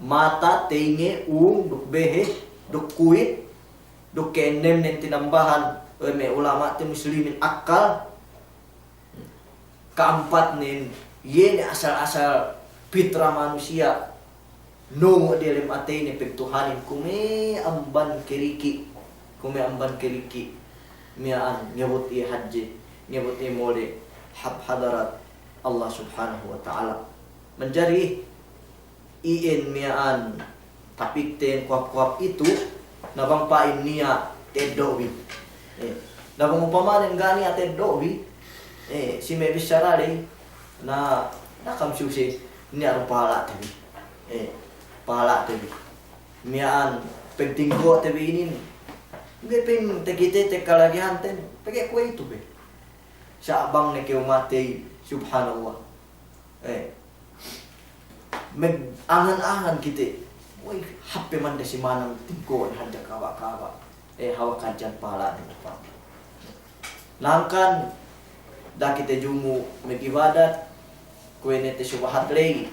mata, teyinge, ung, duk behe, duk kuwit, duk ka'ennemnen tinambahan we' me' ulama'te muslimin akkal. Ka'ampatnen, iye ne asal-asal pitra manusiya', nongo' diyalem ateyne pagtuhanin kuwe' amban keriki', kuwe' amban keriki', miya'an ngebut iye hadje, ngebut iye mole' hap hadarat Allah Subhanahu wa Ta'ala. Manjari, iyan miya'an tapikten kuwap-kuwap itu, na bang pa'in niya' teddo'bi. Eh, na bang upamanen ga' niya' teddo'bi, eh, si me' bissara ley, na, na kam suse, niya' du pahala'te bi. Eh, pahala'te bi. Miya'an pagtingko'te bi inin, ga'i pa'in takitete kalagihanten, pegge' kuwe'itu be. Sa' bang ne kew matey, subhanallah. Eh. Mag-angan-angan kite. Wey, hāp pe man de si manang tingko'ne hadja kaba'-kaba'. Eh, hawal hadja pahala'ne upama. Hangkan, da'a kite jumu' magibadat, kuwe' ne te subahat ley.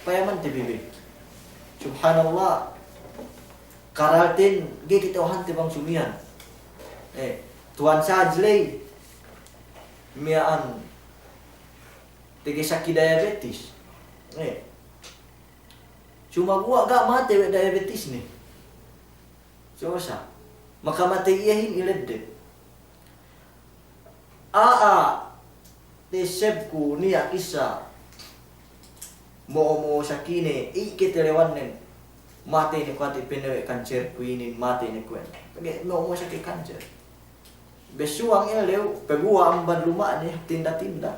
Payamante bi be. Subhanallah. Karalten, ga'i kata'uhante bang sumiyan. Eh, tuwan sahadja ley. Miya'an, tege saki diabetes. Eh. Sumaguwa' ga' matey we' diabetes ne. So sa'. Makamatey iyehin iledde. A'a, tesebku niya' kissa. Mo'o-mo'o sakine, i' katalewannen. Matey ne kuwe'ate pa'inne we' kanserku inin, matey ne kuwe'. Pegge' mo'o-mo'o saki kanser. Bessuwang ellew, paguwa' amban luma'ne, tinda-tinda.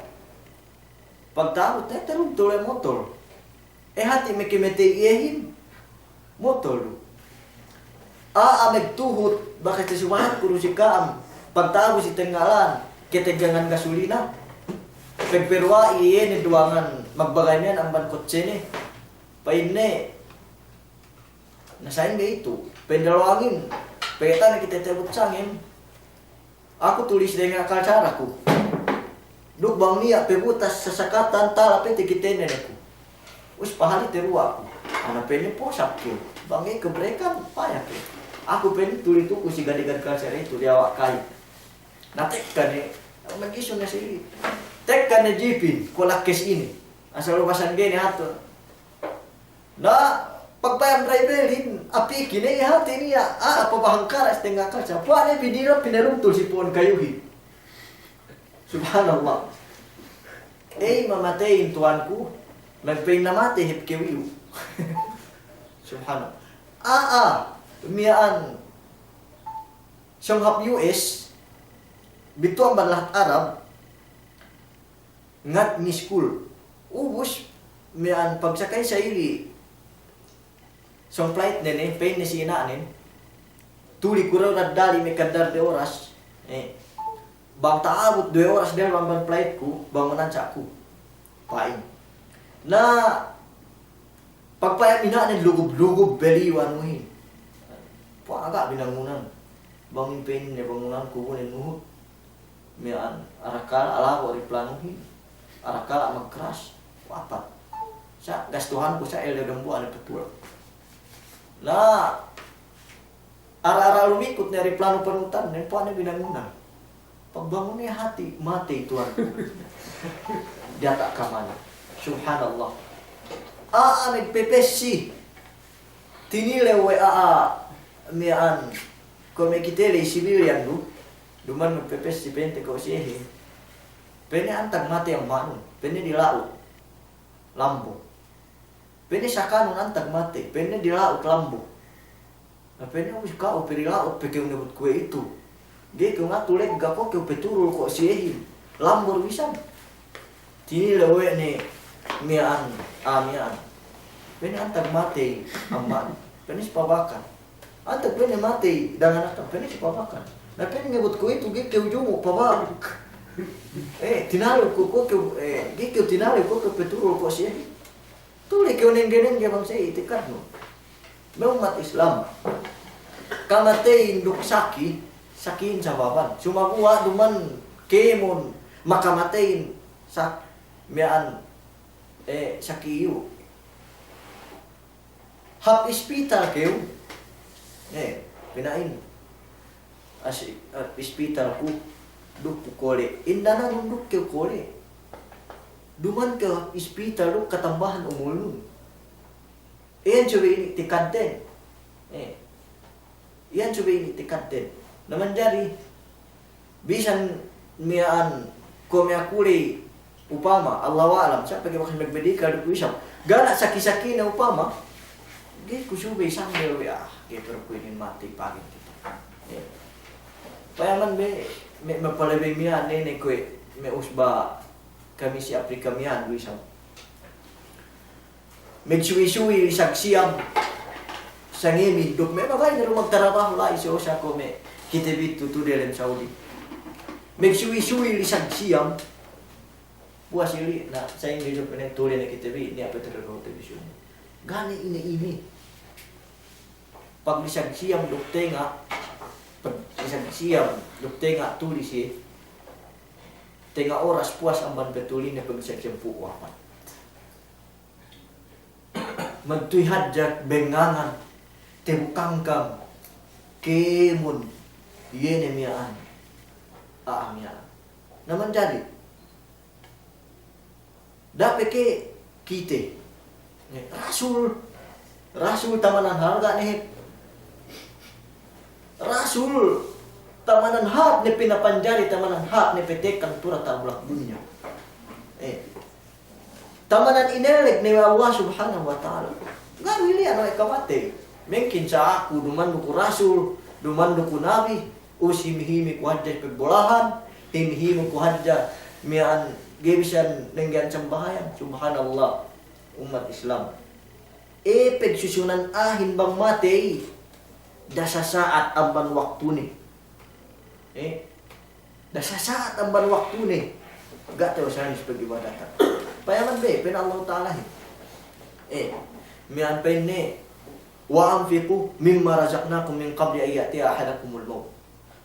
Pagta'abut, te, teruntul we' motol. Eh, hati' meke matey iyehin. Motol du. A'a magtuhut, bakas te subahatku du si ka'am. Pagta'abut si tengnga' lān, kateggangan gasulina. Pagperuwa'i iye ne duwangan magbagay miya'an amban kotsene. Pa'inne, na sa'ingge itu, pendalowangin, pegge' ta'a ne kite ta'abut sangem, aku tulis dengan akal caraku. Duk bang niya' pabutas sasakatan, tala pe takitene ne ku. Us pahali' teruwa' ku. Ana pa'inne posak ke. Bang ga'i kabrekan, paya ke. Aku pa'inne tuli tuku si gad-gad kalsara itu diyawa' kayu. Na tekka ne, magisun ne si, tekka ne jipin, ku lakkes inin. Asal ubasan ga'i ne atur. Na, Pagpayam driver-in, apikin, eh, hāti niya', ah, apa bahang karas tengnga kalsa. Puwa'ne binira pinaruntul si pu'un kayuhin. Subhanallah. Ey, mamateyin tuwanku, magpa'in namatey hep kew iyu'. Subhanallah. A'a, miya'an, sōng hap U S, bitu'an amban lahat Arab, ngat ngiskul. Ubus, miya'an pagsakay sa'ili, sōng flight ne ne, pa'inne si ina'nen, tuli ku daddali me' kandar duwe oras, eh, bang ta'abut duwe oras diyalem amban flight ku, bangunan sa' ku. Pa'in. Na, pagpayam ina'nen lugub-lugub beliyu anuhin. Puwa'an ga' binangunan. Bang in pa'inne bangunan ku bu ne nuhut. Miya'an, arakala' alabo' eriplanuhin, arakala' magcrash, apat. Sa' gastuhanku sa' ellew dambuwa' ne patulak. Na, ara-ara lumikut ne eriplanu panuhutan, ne puwa'an ne binangunan. Pagbangun ne hāti, matey tuwanku. Diyata' kamana. Subhanallah. A'a, magpepessi. Tinilew we' a'a miya'an, kuwe' me' kite ley civilian du, duma'in magpepessi, pa'inte ko' siyehin. Pa'inne antag matey amma'nun, pa'inne di la'ut, lambo. Pa'inne sakanun antag matey, pa'inne di la'ut, lambo. Na pa'inne ubus ka'u pe di la'ut pe kew ngebut kuwe'itu. Ga'i kew ngatu legga ko' kew pe turul ko' siyehin. Lambo du isab. Tinilew we' ne miya'an, ah, miya'an. Pa'inne antag matey amma'nun. Pa'inne si pabakan. Antag pa'inne matey danganakan. Pa'inne si pabakan. Na pa'inne ngebut kuwe'itu ga'i kew jumu' pababuk. Eh, tinalew ko' kew, eh, ga'i kew tinalew ko' kew pe turul ko' siyehin. Tuli kew nengge-nengge bang sa' itikadnu. Me' ummat Islam, kamateyin duk saki, sakihin sababan. Sumaguwa' duma'in kēmon makamateyin sa' miya'an, eh, saki iyu'. Hap ispital kew, eh, pina'in. As-, ah, ispital ku, duk ku kole'. Indanan duk kew kole'. Duma'in kew ispital duk katambahan umulnun. Iyan subey ini'tikadden. Eh. Iyan subey ini'tikadden. Na manjari, bisan miya'an ko' me' aku ley upama, Allahu a'lam, sa' pegge' bakas magmedikal du ku isab. Ga' ne saki-sakine upama, ga'i ku subey sambel we', ah, ga'i pe du ku inin matey pagin kite. Eh. Payaman me', me', me' palabey miya'an ne ne kuwe', me' usba kami si Afrika miya'an du isab. Magsuwi-suwi lisag siyam. Sangemi duk me' baba'i ne du magtarabahu la'i si osa ko' me' kite bi tu'u diyalem Saudi. Magsuwi-suwi lisag siyam. Puwas ili, na, sa'ingge du pene' tuli ne kite bi, niya' pe tarabahu te bi suni. Ga' ne ine-ine. Paglisag siyam duk tenga', paglisag siyam duk tenga' tuli siye. Tenga' oras puwas amban pe tulinen paglisag siyam pu' wapat. Magtuwi hadja bengngangan, tebu kangkang, kēmon, iye ne miya'an, a'a miya'an. Na manjari, da'a pe ke kite. Rasul, Rasul tamanan hāp ga' ne hep. Rasul tamanan hāp ne pinapanjari, tamanan hāp ne petekang tu diyata' bulak dunya. Eh. Tamanan inelleg ne we' Allah Subhanahu wa Ta'ala. Ga' du ili'an we' kamatey. Mengkin sa' aku duma'in du ku rasul, duma'in du ku nabi, us himi-himi ku hadja pagbolahan, himi-himi ku hadja miya'an ga'i bisan nengge'an sambahayang. Subhanallah, ummat Islam. E, pagsusunan a'ahin bang matey, da'a sasa'at amban waktune. Eh, da'a sasa'at amban waktune, ga' tew sanis pagibadatan. Payaman be, pa'in Allahu Ta'alahin. Eh, miya'an pa'inne, "Wa anfiqu mimma razaqnakum min qabli an ya'tiya ahadakumul mawt.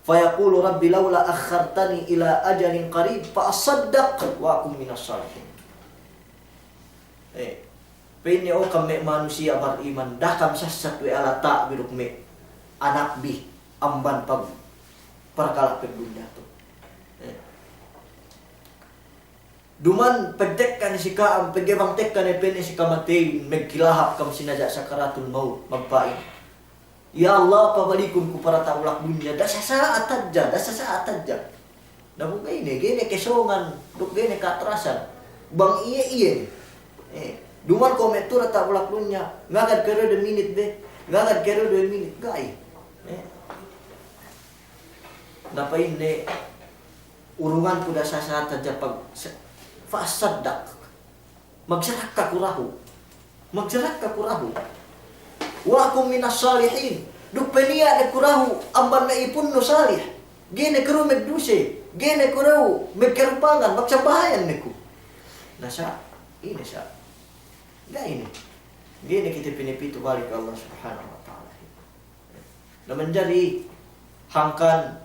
Fa yaqulu rabbi lawla akhartani ila ajalin qarib, fa asaddaq wa akun minas salihin." Eh, pa'inne, o kam me' manusiya' bariman, da'a kam sassat we' alata' bi duk me' anak bi amban pag-, parkala' pagdunya tu. Eh. Duma'in pagtekka ne si ka'am, pegge' bang tekka ne pa'inne si kamateyin, magkilahap kam sinaja' sakaratul mawt, magpa'in, "Ya Allah, pabalikun ku para ta'ulak dunya, da sasa'at hadja, da sasa'at hadja." Na bu ga'i ne, ga'i ne kesongan, duk ga'i ne ka'atrasan. Bang iye, iye ne. Eh, duma'in ko' me' tu'u diyata' bulak dunya, ngagad kew du minit be, ngagad kew du duwe minit, ga'i. Eh. Na pa'inne, urungan ku da sasa'at hadja pag-, sa-, fa'asaddaq. Magsadakka ku dahu'. Magsadakka ku dahu'. Wa akun minas salihin. Duk paniya' ne ku dahu' amban me' ipunnu salih. Ga'i ne ku dahu' magduse. Ga'i ne ku dahu' magkarupangan. Magsambahayan ne ku. Na sa', ine sa'. Ga'i ne. Ga'i ne kite pinapitu balik Allah Subhanahu wa Ta'ala. Na manjari hangkan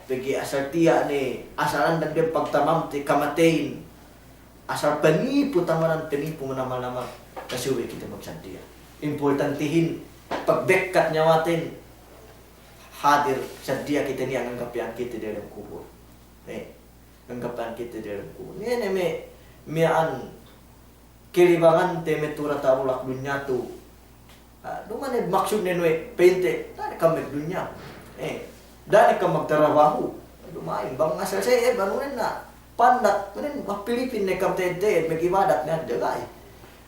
pegge' asal tiya' ne, asal andang dem pagtamamte kamateyin, asal panipu tamanan, panipu manamal-namal, na subey kite magsaddiya. Importantihin, pagbekkat niyawaten, hadir saddiya kite niya' nganggap iyan kite diyalem kubul. Eh, nganggap iyan kite diyalem kubul. Iye ne me', miya'an kalibangante me' tu'u diyata' bulak dunya tu. Ah, duma'in maksudnen we' pa'inte, da'a ne kam magdunya. Eh, da'a ne kam magtarabahu. Duma'in, bang asal siye, eh, bang unen na pandak, unen magpilipin ne kam te'ed-te'ed, magibadat ne hadja ga'i.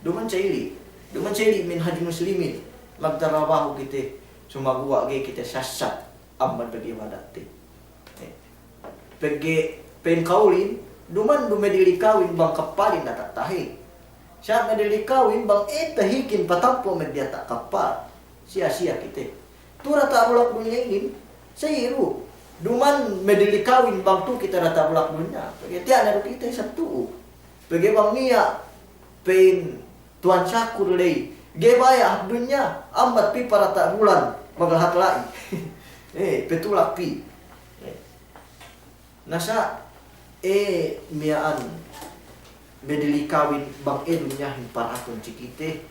Duma'in sa'ili, duma'in sa'ili minhaj muslimin, magtarabahu kite, sumaguwa' ga'i kite sasat amban pagibadatte. Eh. Pegge' pa'in kawulin, duma'in du me' dilikawin bang kappalin diyata' tahe'. Sa' me' dilikawin bang e tahikin patampo' me' diyata' kappal. Siya-siya kite. Tu'u diyata' bulak dunya inin, sa'i du. Duma'in me' dilikawin bang tu'u kite diyata' bulak dunya. Pegge' tiya' ne du kite isab tu'u. Pegge' bang niya' pa'in Tuwan Sakur ley, ga'i baya' hap dunya, ambat pī para ta' bulan, maglahat la'i. Eh, petulak pī. Eh. Na sa', eh, miya'an, me' dilikawin bang e dunyahin para'atun si kite,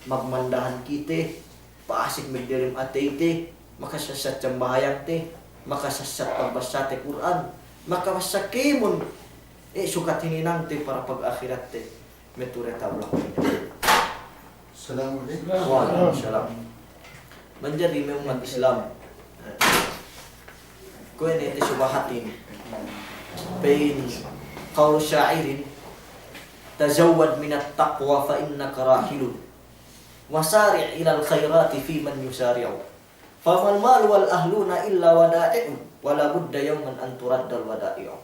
magmandahan kite, pa'asek me' diyalem ateyte, makasassat sambahayangte, makasassat pagbasate Kur'an, makabassa kēmon, eh, sukat hininangte para pag-ahiratte. Me' tu'u diyata' bulak. Assalamu alaikum. Wa alaikum salam. Manjari me' ummat Islam. Kuwe' ne te subahatin. Pa'in qawl sya'irin, "Tazawwad minat taqwa fa innaka rahilun. Wa sari' ilal khayrati fi man yusari'u. Famal malu wal ahluna illa wada'i'un. Wa la budda yawman an turaddal wada'i'u."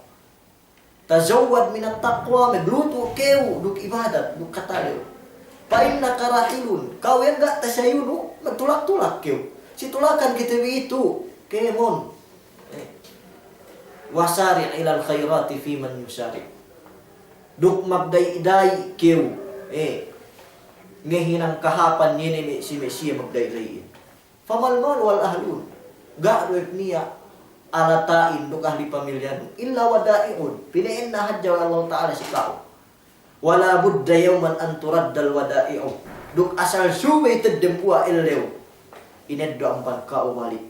Tazawwad minat taqwa, maglutu' kew duk ibadat, duk katalew. Fa innaka rahilun, kew iyan ga' tasayunu, magtulak-tulak kew. Si tulakan kite bi itu, kēmon. Eh. Wa sari' ilal khayrati fi man yusari'. Duk magda'i-da'i kew, eh, ngahinang kahāpan iye ne me' si me' siye magda'i-da'ihin. Famal malu wal ahlun. Ga' du hep niya' alata'in duk ahli pamilyanun. Illa wada'i'un. Pina'inna hadja we' Allahu Ta'ala si ka'u. Wa la budda yawman an turaddal wada'i'u. Duk asal subey te'ed dembuwa' ellew ineddo' amban ka'u balik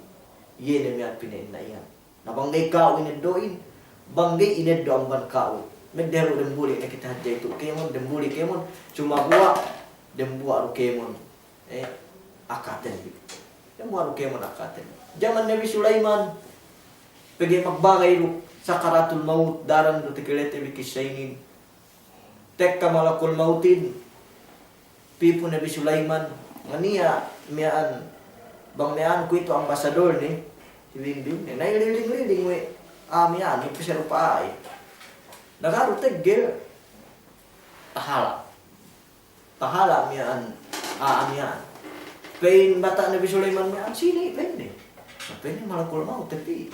iye ne miya'an pina'inna iyan. Na bang ga'i ka'u ineddo'in, bang ga'i ineddo' amban ka'u. Magdehellu' dembuli' ne kite hadja itu kēmon, dembuli' kēmon, sumaguwa' dembuwa' du kēmon. Eh, akaten bi. Dembuwa' du kēmon akaten. Jaman Nabi Sulaiman, pegge' magbagay du sakaratul mawt, daran du takalete bi kissa inin. Tekka malakul mawtin, pī pu Nabi Sulaiman, nganiya' miya'an, bang miya'an kuwe'itu ambasador ne, si Bingbing ne, na ililing-liling we', ah, miya'an, magpasarupa a'a. Na ga' du teggel, tahala'. Tahala' miya'an, a'a miya'an. Pa'in bata' Nabi Sulaiman miya'an, sine pa'inne. Na pa'inne malakul mawt, tapi,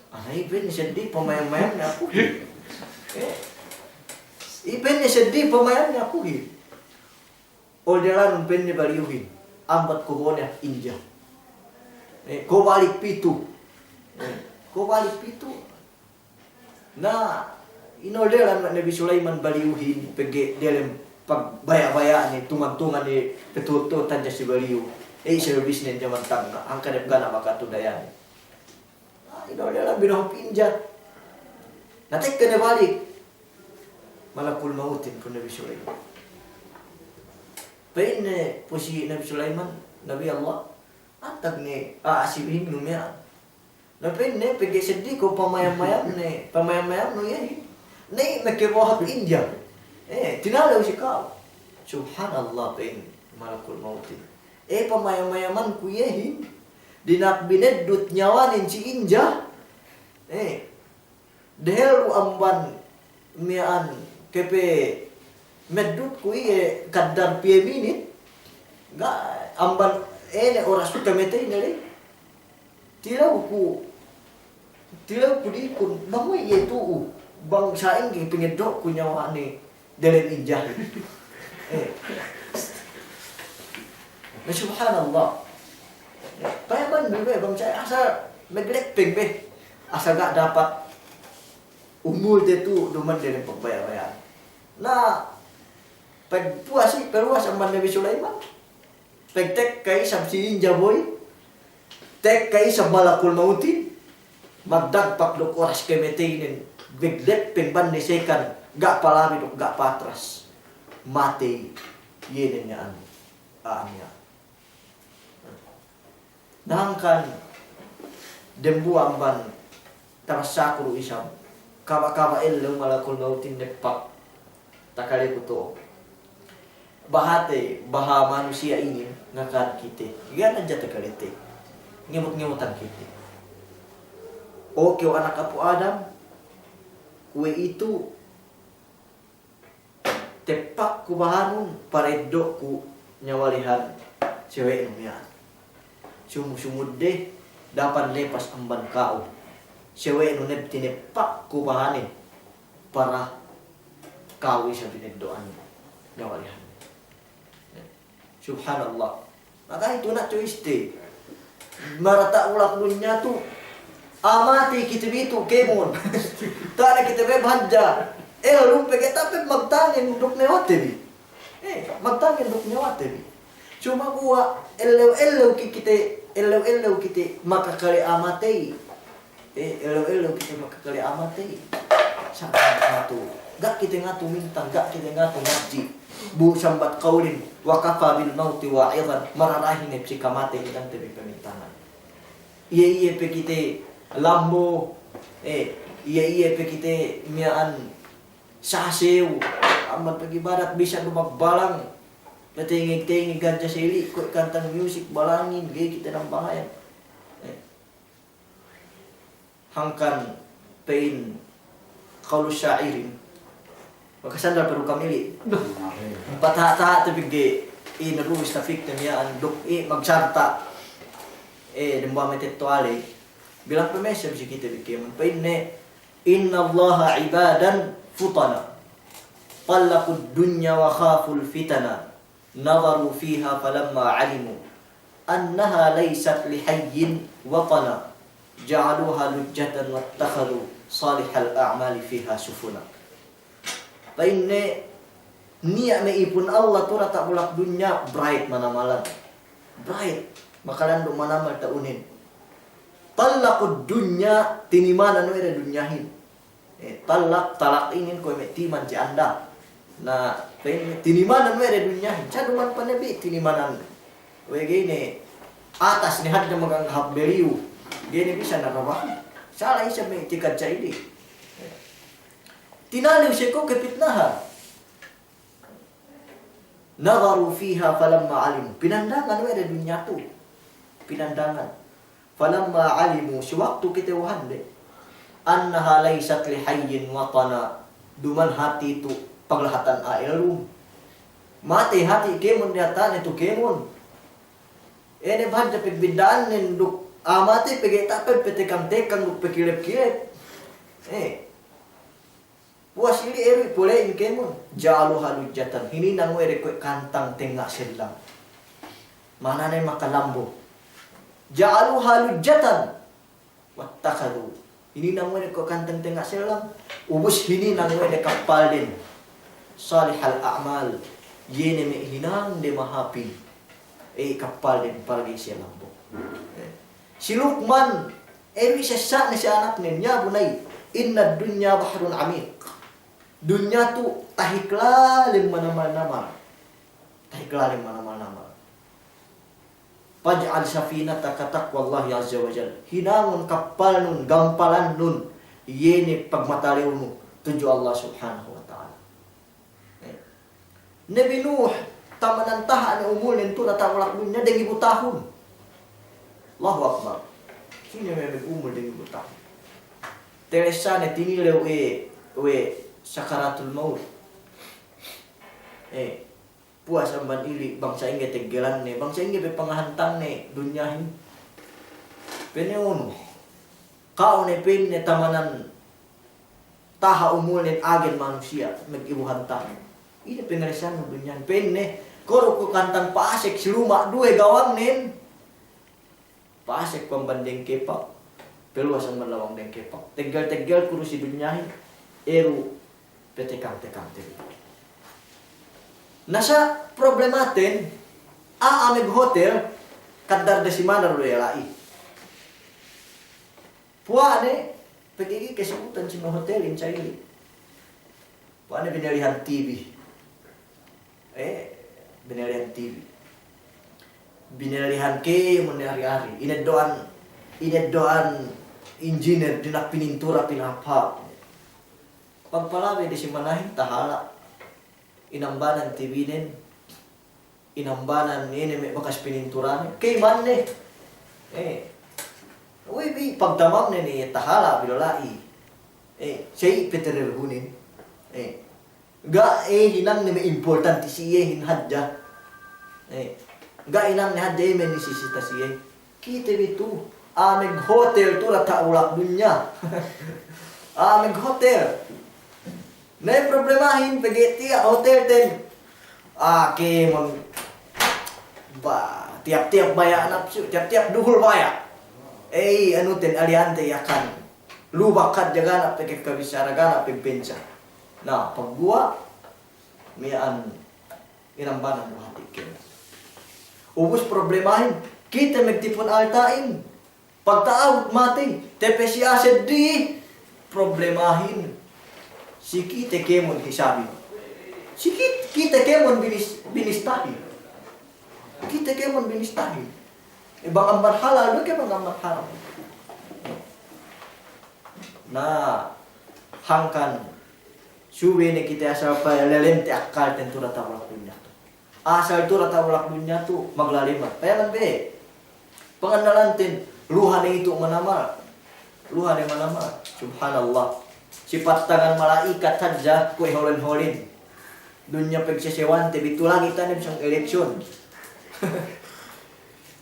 ana i pa'inne seddi pamayam-mayamne akuhin. Eh. I pa'inne seddi pamayamne akuhin. Oldelanun pa'inne baliyuhin. Ambat ko' bo'one hap inja. Eh, ko' balik pitu. Eh, ko' balik pitu. Na, inoldelan we' Nabi Sulaiman baliyuhin, pegge' diyalem pagbaya'-baya'ne, tungan-tungan ne, petuhut-tuhut hadja si baliyu. Eh, service ne jaman tagna', hangkan hep ga' ne makatudayane. Na, inoldelan bino'o hap inja. Na tekka ne balik. malakul mautin pu Nabi Sulaiman. Pa'inne pu si Nabi Sulaiman, Nabi Allah, antag ne a'a si bihingnu miya'an. Na pa'inne, pegge' seddili ko' pamayam-mayamne, pamayam-mayamnu iyehin. Ne, meke bohot India. Eh, tinalew si ka'u. Subhanallah, pa'in malakul mautin. Eh, pamayam-mayamanku iyehin. Dina'ak bineddut niyawanen si India. Eh, dehellu amban miya'an kepe meddutku iye kaddar piye minit, ga' amban ine oras kamateyne ley. Tilewku, tilewku dikun, bang we' iye tu'u, bang sa'ingge pangeddo'ku niyawane delem India. Eh. Na subhanallah. Payaman be, be, bang sa'ingge asal maglepeng be. Asal ga' dapat umulte tu'u duma'in delem pagbaya'-baya'an. Na, pagpuwas i, paluwas amban Nabi Sulaiman. Pagtekka isab si India boy, tekka isab malakul mautin, magdagpak duk oras kamateynen, maglepeng bang ne sekan, ga' palabi duk ga' patras. Matey, iye ne niya' anu, a'a niya'. Na hangkan dembuwa' amban tabassaku du isab, kaba'-kaba' ellew malakul mautin deppak takaleku tu'u. Bahate, baha manusiya' inin ngaka'an kite. Ga' ne hadja takalete. Ngemut-ngemutan kite. O kew anak apu' Adam, kuwe'itu teppakku bahanun, pareddo'ku nyawalihan sawe'nu miya'an. Sumu-sumudde, dapan lepas amban ka'u. Sawe'nu neb tineppakku bahanin, para ka'u isab bineddo'an nyawalihan. Subhanallah. Maka itu na' cuiste. Marata' ulak dunya tu, a'a matey kite bi tu kēmon. Ta'a ne kite bi hadja. Ellum pegge' tapit magtangin duk newate bi. Eh, magtangin duk newate bi. Sumaguwa' ellew-ellew ki-, kite, ellew-ellew kite makakale a'a matey. Eh, ellew-ellew kite makakale a'a matey. Sa' ngatu, ga' kite ngatu mintang, ga' kite ngatu ngadji'. Bu sambat kawlin, wa kafa bil mauti wa'idhan, mararahi ne si kamatey iyan te bi pamintangan. Iye-iye pe kite lambo, eh, iye-iye pe kite miya'an sasew, amban pag'ibadat bisan du magbalang, patengeg-tengeg hadja seli', kuwe' kantang music, balangin, ga'i kite nambahayang. Eh. Hangkan pa'in kawlu sa'irin, makasandal pe du kami li'. Pataha'-taha' te pegge' ine du istafik te miya'an duk i' magsarta'. Eh, dembuwa' matetto'a ley. Bilang pe mesem si kite bi kēmon. Pa'inne, innallaha ibadan futana. Tallaqud dunya wa khaful fitana. Nadharu fiha falamma alimu annaha laysat li hayyin watana, ja'aluha lujjatan wattakhadhu salihal a'mali fiha sufuna. Pa'inne, niya' me' ipun Allah tu diyata' bulak dunya, bright manamalan. Bright, makalandu' manamal ta'unin. Tallaqud dunya, tinimanan we' de dunyahin. Eh, talak, talak inin kuwe' me' timan si anda. Na, pa'in, tinimanan we' de dunyahin. Sa' duma'in panabi' tinimanan. We' ga'i ne atas ne hadja maganghap beliyu. Ga'i ne bisan narabahun. Sala' isab me' itikad sa' idi. Tinalew si ko' kapitnahan. Nadharu fiha falamma alimu. Pinandangan we' de dunya tu. Pinandangan. Falamma alimu, si waktu kata'uhande, annaha laysat li hayyin watana, duma'in hati' tu paglahatan a'a ellum. Matey hati' kēmon diyata'ne tu kēmon. Ine bahadja pagbidda'annen duk a'a matey pegge' tapet patekang-tekang duk pakilep-kilep. Eh. Puwas ili' eru pole'in kēmon. Ja'aluha lujjatan. Hininang we' de kuwe' kantang tengnga' sellang. Ma'anane makalambo. Ja'aluha lujjatan. Wattakhadhu. Hininang we' de kuwe' kantang tengnga' sellang. Ubus hininang we' de kappalden. Salihal a'mal. Iye ne me' hinangde mahāpin. Eh, kappalden palagi siye lambo. Eh. Si Lukman, eh, wi' sessa'ne si anaknen, "Ya bunayya, innad dunya bahrun amiq. Dunya tu tahik lalem manamal-namal. Tahik lalem manamal-namal. Faj'al safinataka taqwallahi azza wa jal. Hinangun kappalnun, gampalannun, iye ne pagmatalewnu tudju Allah Subhanahu wa Ta'ala. Eh. Nabi Nuh, tamanan taha' ne umulnen tu diyata' bulak dunya, dengibu tahun. Allahu Akbar. Sine me' umul dengibu tahun. Telessa ne tinilew we', we' sakaratul maut. Eh. Puwas amban ili', bang sa'ingge teggelanne, bang sa'ingge pe pangahantangne dunyahin. Pa'inne unu. Ka'u ne pa'inne tamanan taha' umulnen agen manusiya', mag'ibu hantang. Ine pangalesannu dunyahin? Pa'inne, kuwe' du ku kahantang pa'asek si luma' duwe gawangnen. Pa'asek ku amban dengkepak, paluwas amban lawang dengkepak. Teggel-teggel ku du si dunyahin, eru patekang-tekang te. Na sa' problematen, a'a maghotel, kaddar de si manar du iye la'i. Puwa'ne, pegge' ga'i kasubutan si maghotelin sa' ili'. Puwa'ne binelihan T V. Eh, binelihan T V. Binelihan kēmon ne ari-ari. Ineddo'an, ineddo'an engineer, dina'ak pinintura, pinahāp-hāp. Pagpalabey de si manahin tahala'. Inambanan T V-nen. Inambanan ine me' bakas pininturanen. Kēmon ne. Eh. We'ey bi pagtamamnen iye tahala' bi du la'i. Eh, sa'i pe tererhunin. Eh. Ga', eh, hinangne me' importante si iyehin hadja. Eh, ga' hinangne hadja iye me' nisisita si iye. Kite bi tu, a'a maghotel tu diyata' bulak dunya. A'a maghotel. Na iye problemahin pegge' tiya' hotelten. Ah, kēmon. Ba, tiyap-tiyap baya' napsu, tiyap-tiyap duhul baya'. Eh, anuten, aliyante Yakan. Lubak hadja ga' ne pe kabissara, ga' ne pe bensa. Na, pagguwa', miya'an inambanan du hati' kēmon. Ubus problemahin, kite magtipun alta'in. Pagta'abut matey, tapī si a'a seddili, problemahin. Si kite kēmon hisabin. Si kit-, kite kēmon binis-, binistahin. Kite kēmon binistahin. Eh, bang amban halal du ke bang amban haram. Na, hangkan subey ne kite asal palalemte akkalten tu diyata' bulak dunya tu. Asal tu diyata' bulak dunya tu maglaleman. Payaman be. Pangannalanten, luha ne itu manamal. Luha ne manamal. Subhanallah. Si pattangan mala'ikat hadja kuwe' holen-holen. Dunya pagsesewante bi tu lagi' tanem sang eleksyon.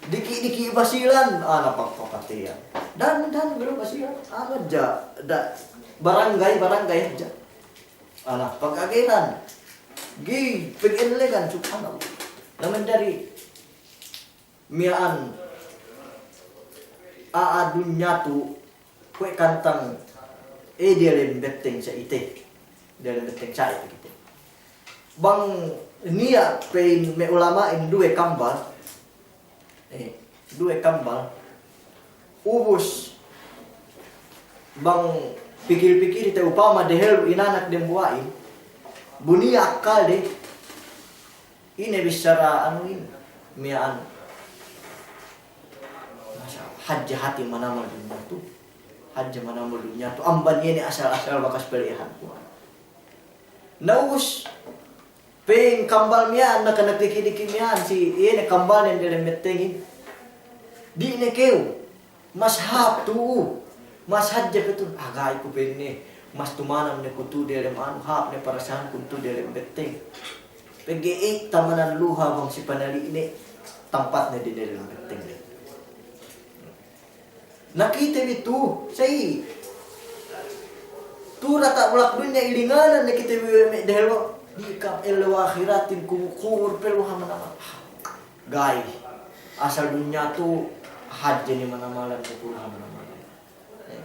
Diki'-diki' Basilan, ana pagpapateyan. Dan, dan, belum Basilan. Ana hadja, da-, barangay, barangay hadja. Ana pagagenan. Ga'i pagelegan, subhanallah. Na manjari miya'an a'a dunya tu kuwe' kantang, eh, diyalem betteng sa'ite. Diyalem betteng sa'ite kite. Bang niya' pa'in me' ulama'in duwe kambal. Eh, duwe kambal. Ubus bang pikil-pikil te upama dehel inanak dembuwa'in. Bu niya' akkalde. Ine bissara anuhin, miya'an. Masa hadja hati' manamal dunya tu. Hadja manamal dunya tu. Amban iye ne asal-asal bakas pelehan ku. Na ubus, pa'in kambal miya'an, nakanak diki'-diki' miya'an, si iye ne kambalnen diyalem bettengin. Di' ne kew. Mas hāp tu'u, mas hadja pe tu'u, ah, ga'i ku pa'inne, mas tumanam ne ku tu'u diyalem anu, hāp ne parasahanku tu'u diyalem betteng. Pegge' iye tamanan luha bang si panali'ne, tampatne diyalem betteng. Na kite bi tu'u, sa'i. Tu'u diyata' bulak dunya ilinganan ne kite bi we' me' dehel, di' kam ellew ahiratin ku-, kubur pe luha manamal. Ga'i, asal dunya tu hadja ne manamalan, ne ku luha manamalan. Eh.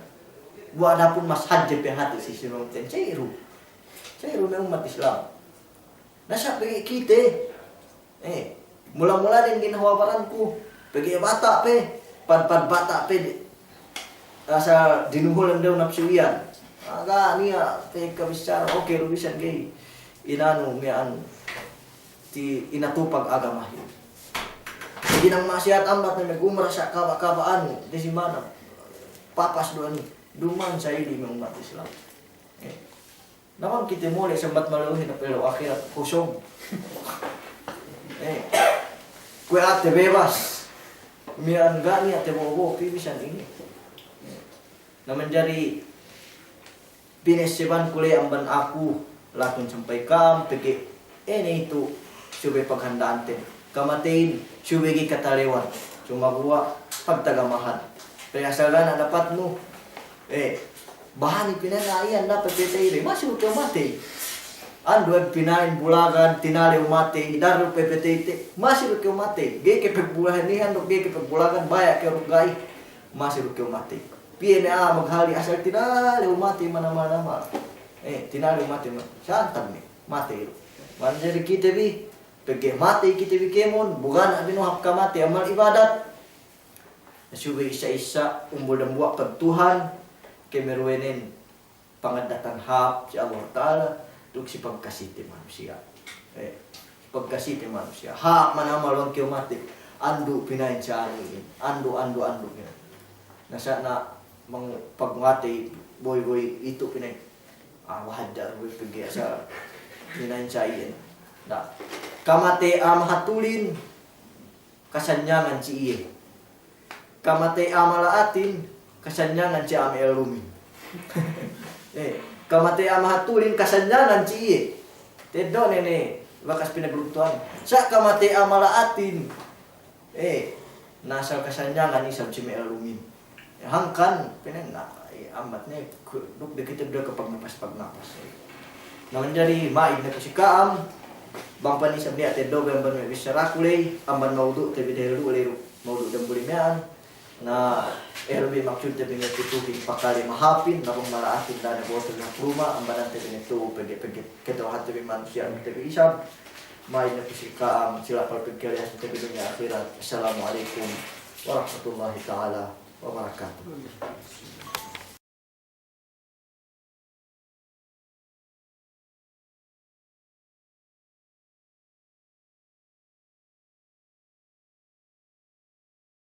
Bu adapun mas hadja pe hati' si sinurungten, sa'i du. Sa'i du me' ummat Islam. Na sa' pe kite, eh, mula-mulanen ginhawa baranku, pegge' bata' pe, pad-pad bata' pe, asal dinuhulan dew napsu iyan. Aga' niya' te kabissara, oke, du bisan ga'i inanu miya'an ti inatupag agamahin. Ine ma'siyat ambat ne magumra sa' kaba'-kaba'an, disi mana papas du anu, duma'in sa' ili me' ummat Islam. Eh. Na bang kite mole' sambat malewhin, na pa'in law ahirat kosong. Eh. Kuwe' ate bebas. Miya'an ga' niya' te bo'o-bo'o, pī bisan ine. Na manjari pinasseban ku le amban aku, lakun sampay ka'am, pegge' ine itu subey paghanda'anten. Kamateyin subey ga'i katalewan, sumaguwa' pagtagamahan. Pegge' asal ga' ne dapatnu, eh, bahani pina'in, iyan dapat pepetey de, masi du kew matey. Andu' pina'in bulagan, tinalew matey, daru pepetey te, masi du kew matey. Ga'i kew pagbulagan, iyan du ga'i kew pagbulagan, baya' kew duk ga'i, masi du kew matey. Piye ne a'a maghali, asal tinalew matey manamal-namal. Eh, tinalew matey ma-, santag ne, matey du. Manjari kite bi, pegge' matey kite bi kēmon, bu ga' ne bi nuhap kamatey amal ibadat. Subey issa-issa umbul dambuwa' pagtuhan, kamaruwenen pangaddatan hāp si Allah Ta'ala, duk si pagkasite manusiya'. Eh, si pagkasite manusiya'. Hāp manamal bang kew matey. Andu' pina'in sa' inin. Andu', andu', andu' pina'in. Na sa' na bang pagmatey boy-boy itu pina'in. Ah, wahadja' boy pegge' asal pina'in sa' iyan. Na, kamatey a'a mahatulin, kasanyangan si iye. Kamatey a'a mala'atin, kasanyangan si a'a me' ellumin. Eh, kamatey a'a mahatulin, kasanyangan si iye. Teddo' ne ne, bakas pinagluntu'an. Sa' kamatey a'a mala'atin, eh, na asal kasanyangan isab si me' ellumin. Hangkan, pina'in na, eh, ambat ne, ku-, duk de kite du kapagnapas-pagnapas, eh. Na manjari ma'id ne ku si ka'am, bang pa'in isab niya' teddo' be amban me' bissaraku ley, amban mawdu'te bi dehellu ley du, mawdu' dambuli miya'an. Na, eh, ellu bi maksudte bi ne tutuhin pakale mahāpin, na bang mala'atin da'a ne bote ne hap luma', ambanante bi ne tu'u pegge', pegge' kata'uhante bi manusiya' te bi isab. Ma'id ne ku si ka'am, si lapal pagkahāpinte bi dunya ahirat. Assalamu alaikum warahmatullahi ta'ala wabarakatuh.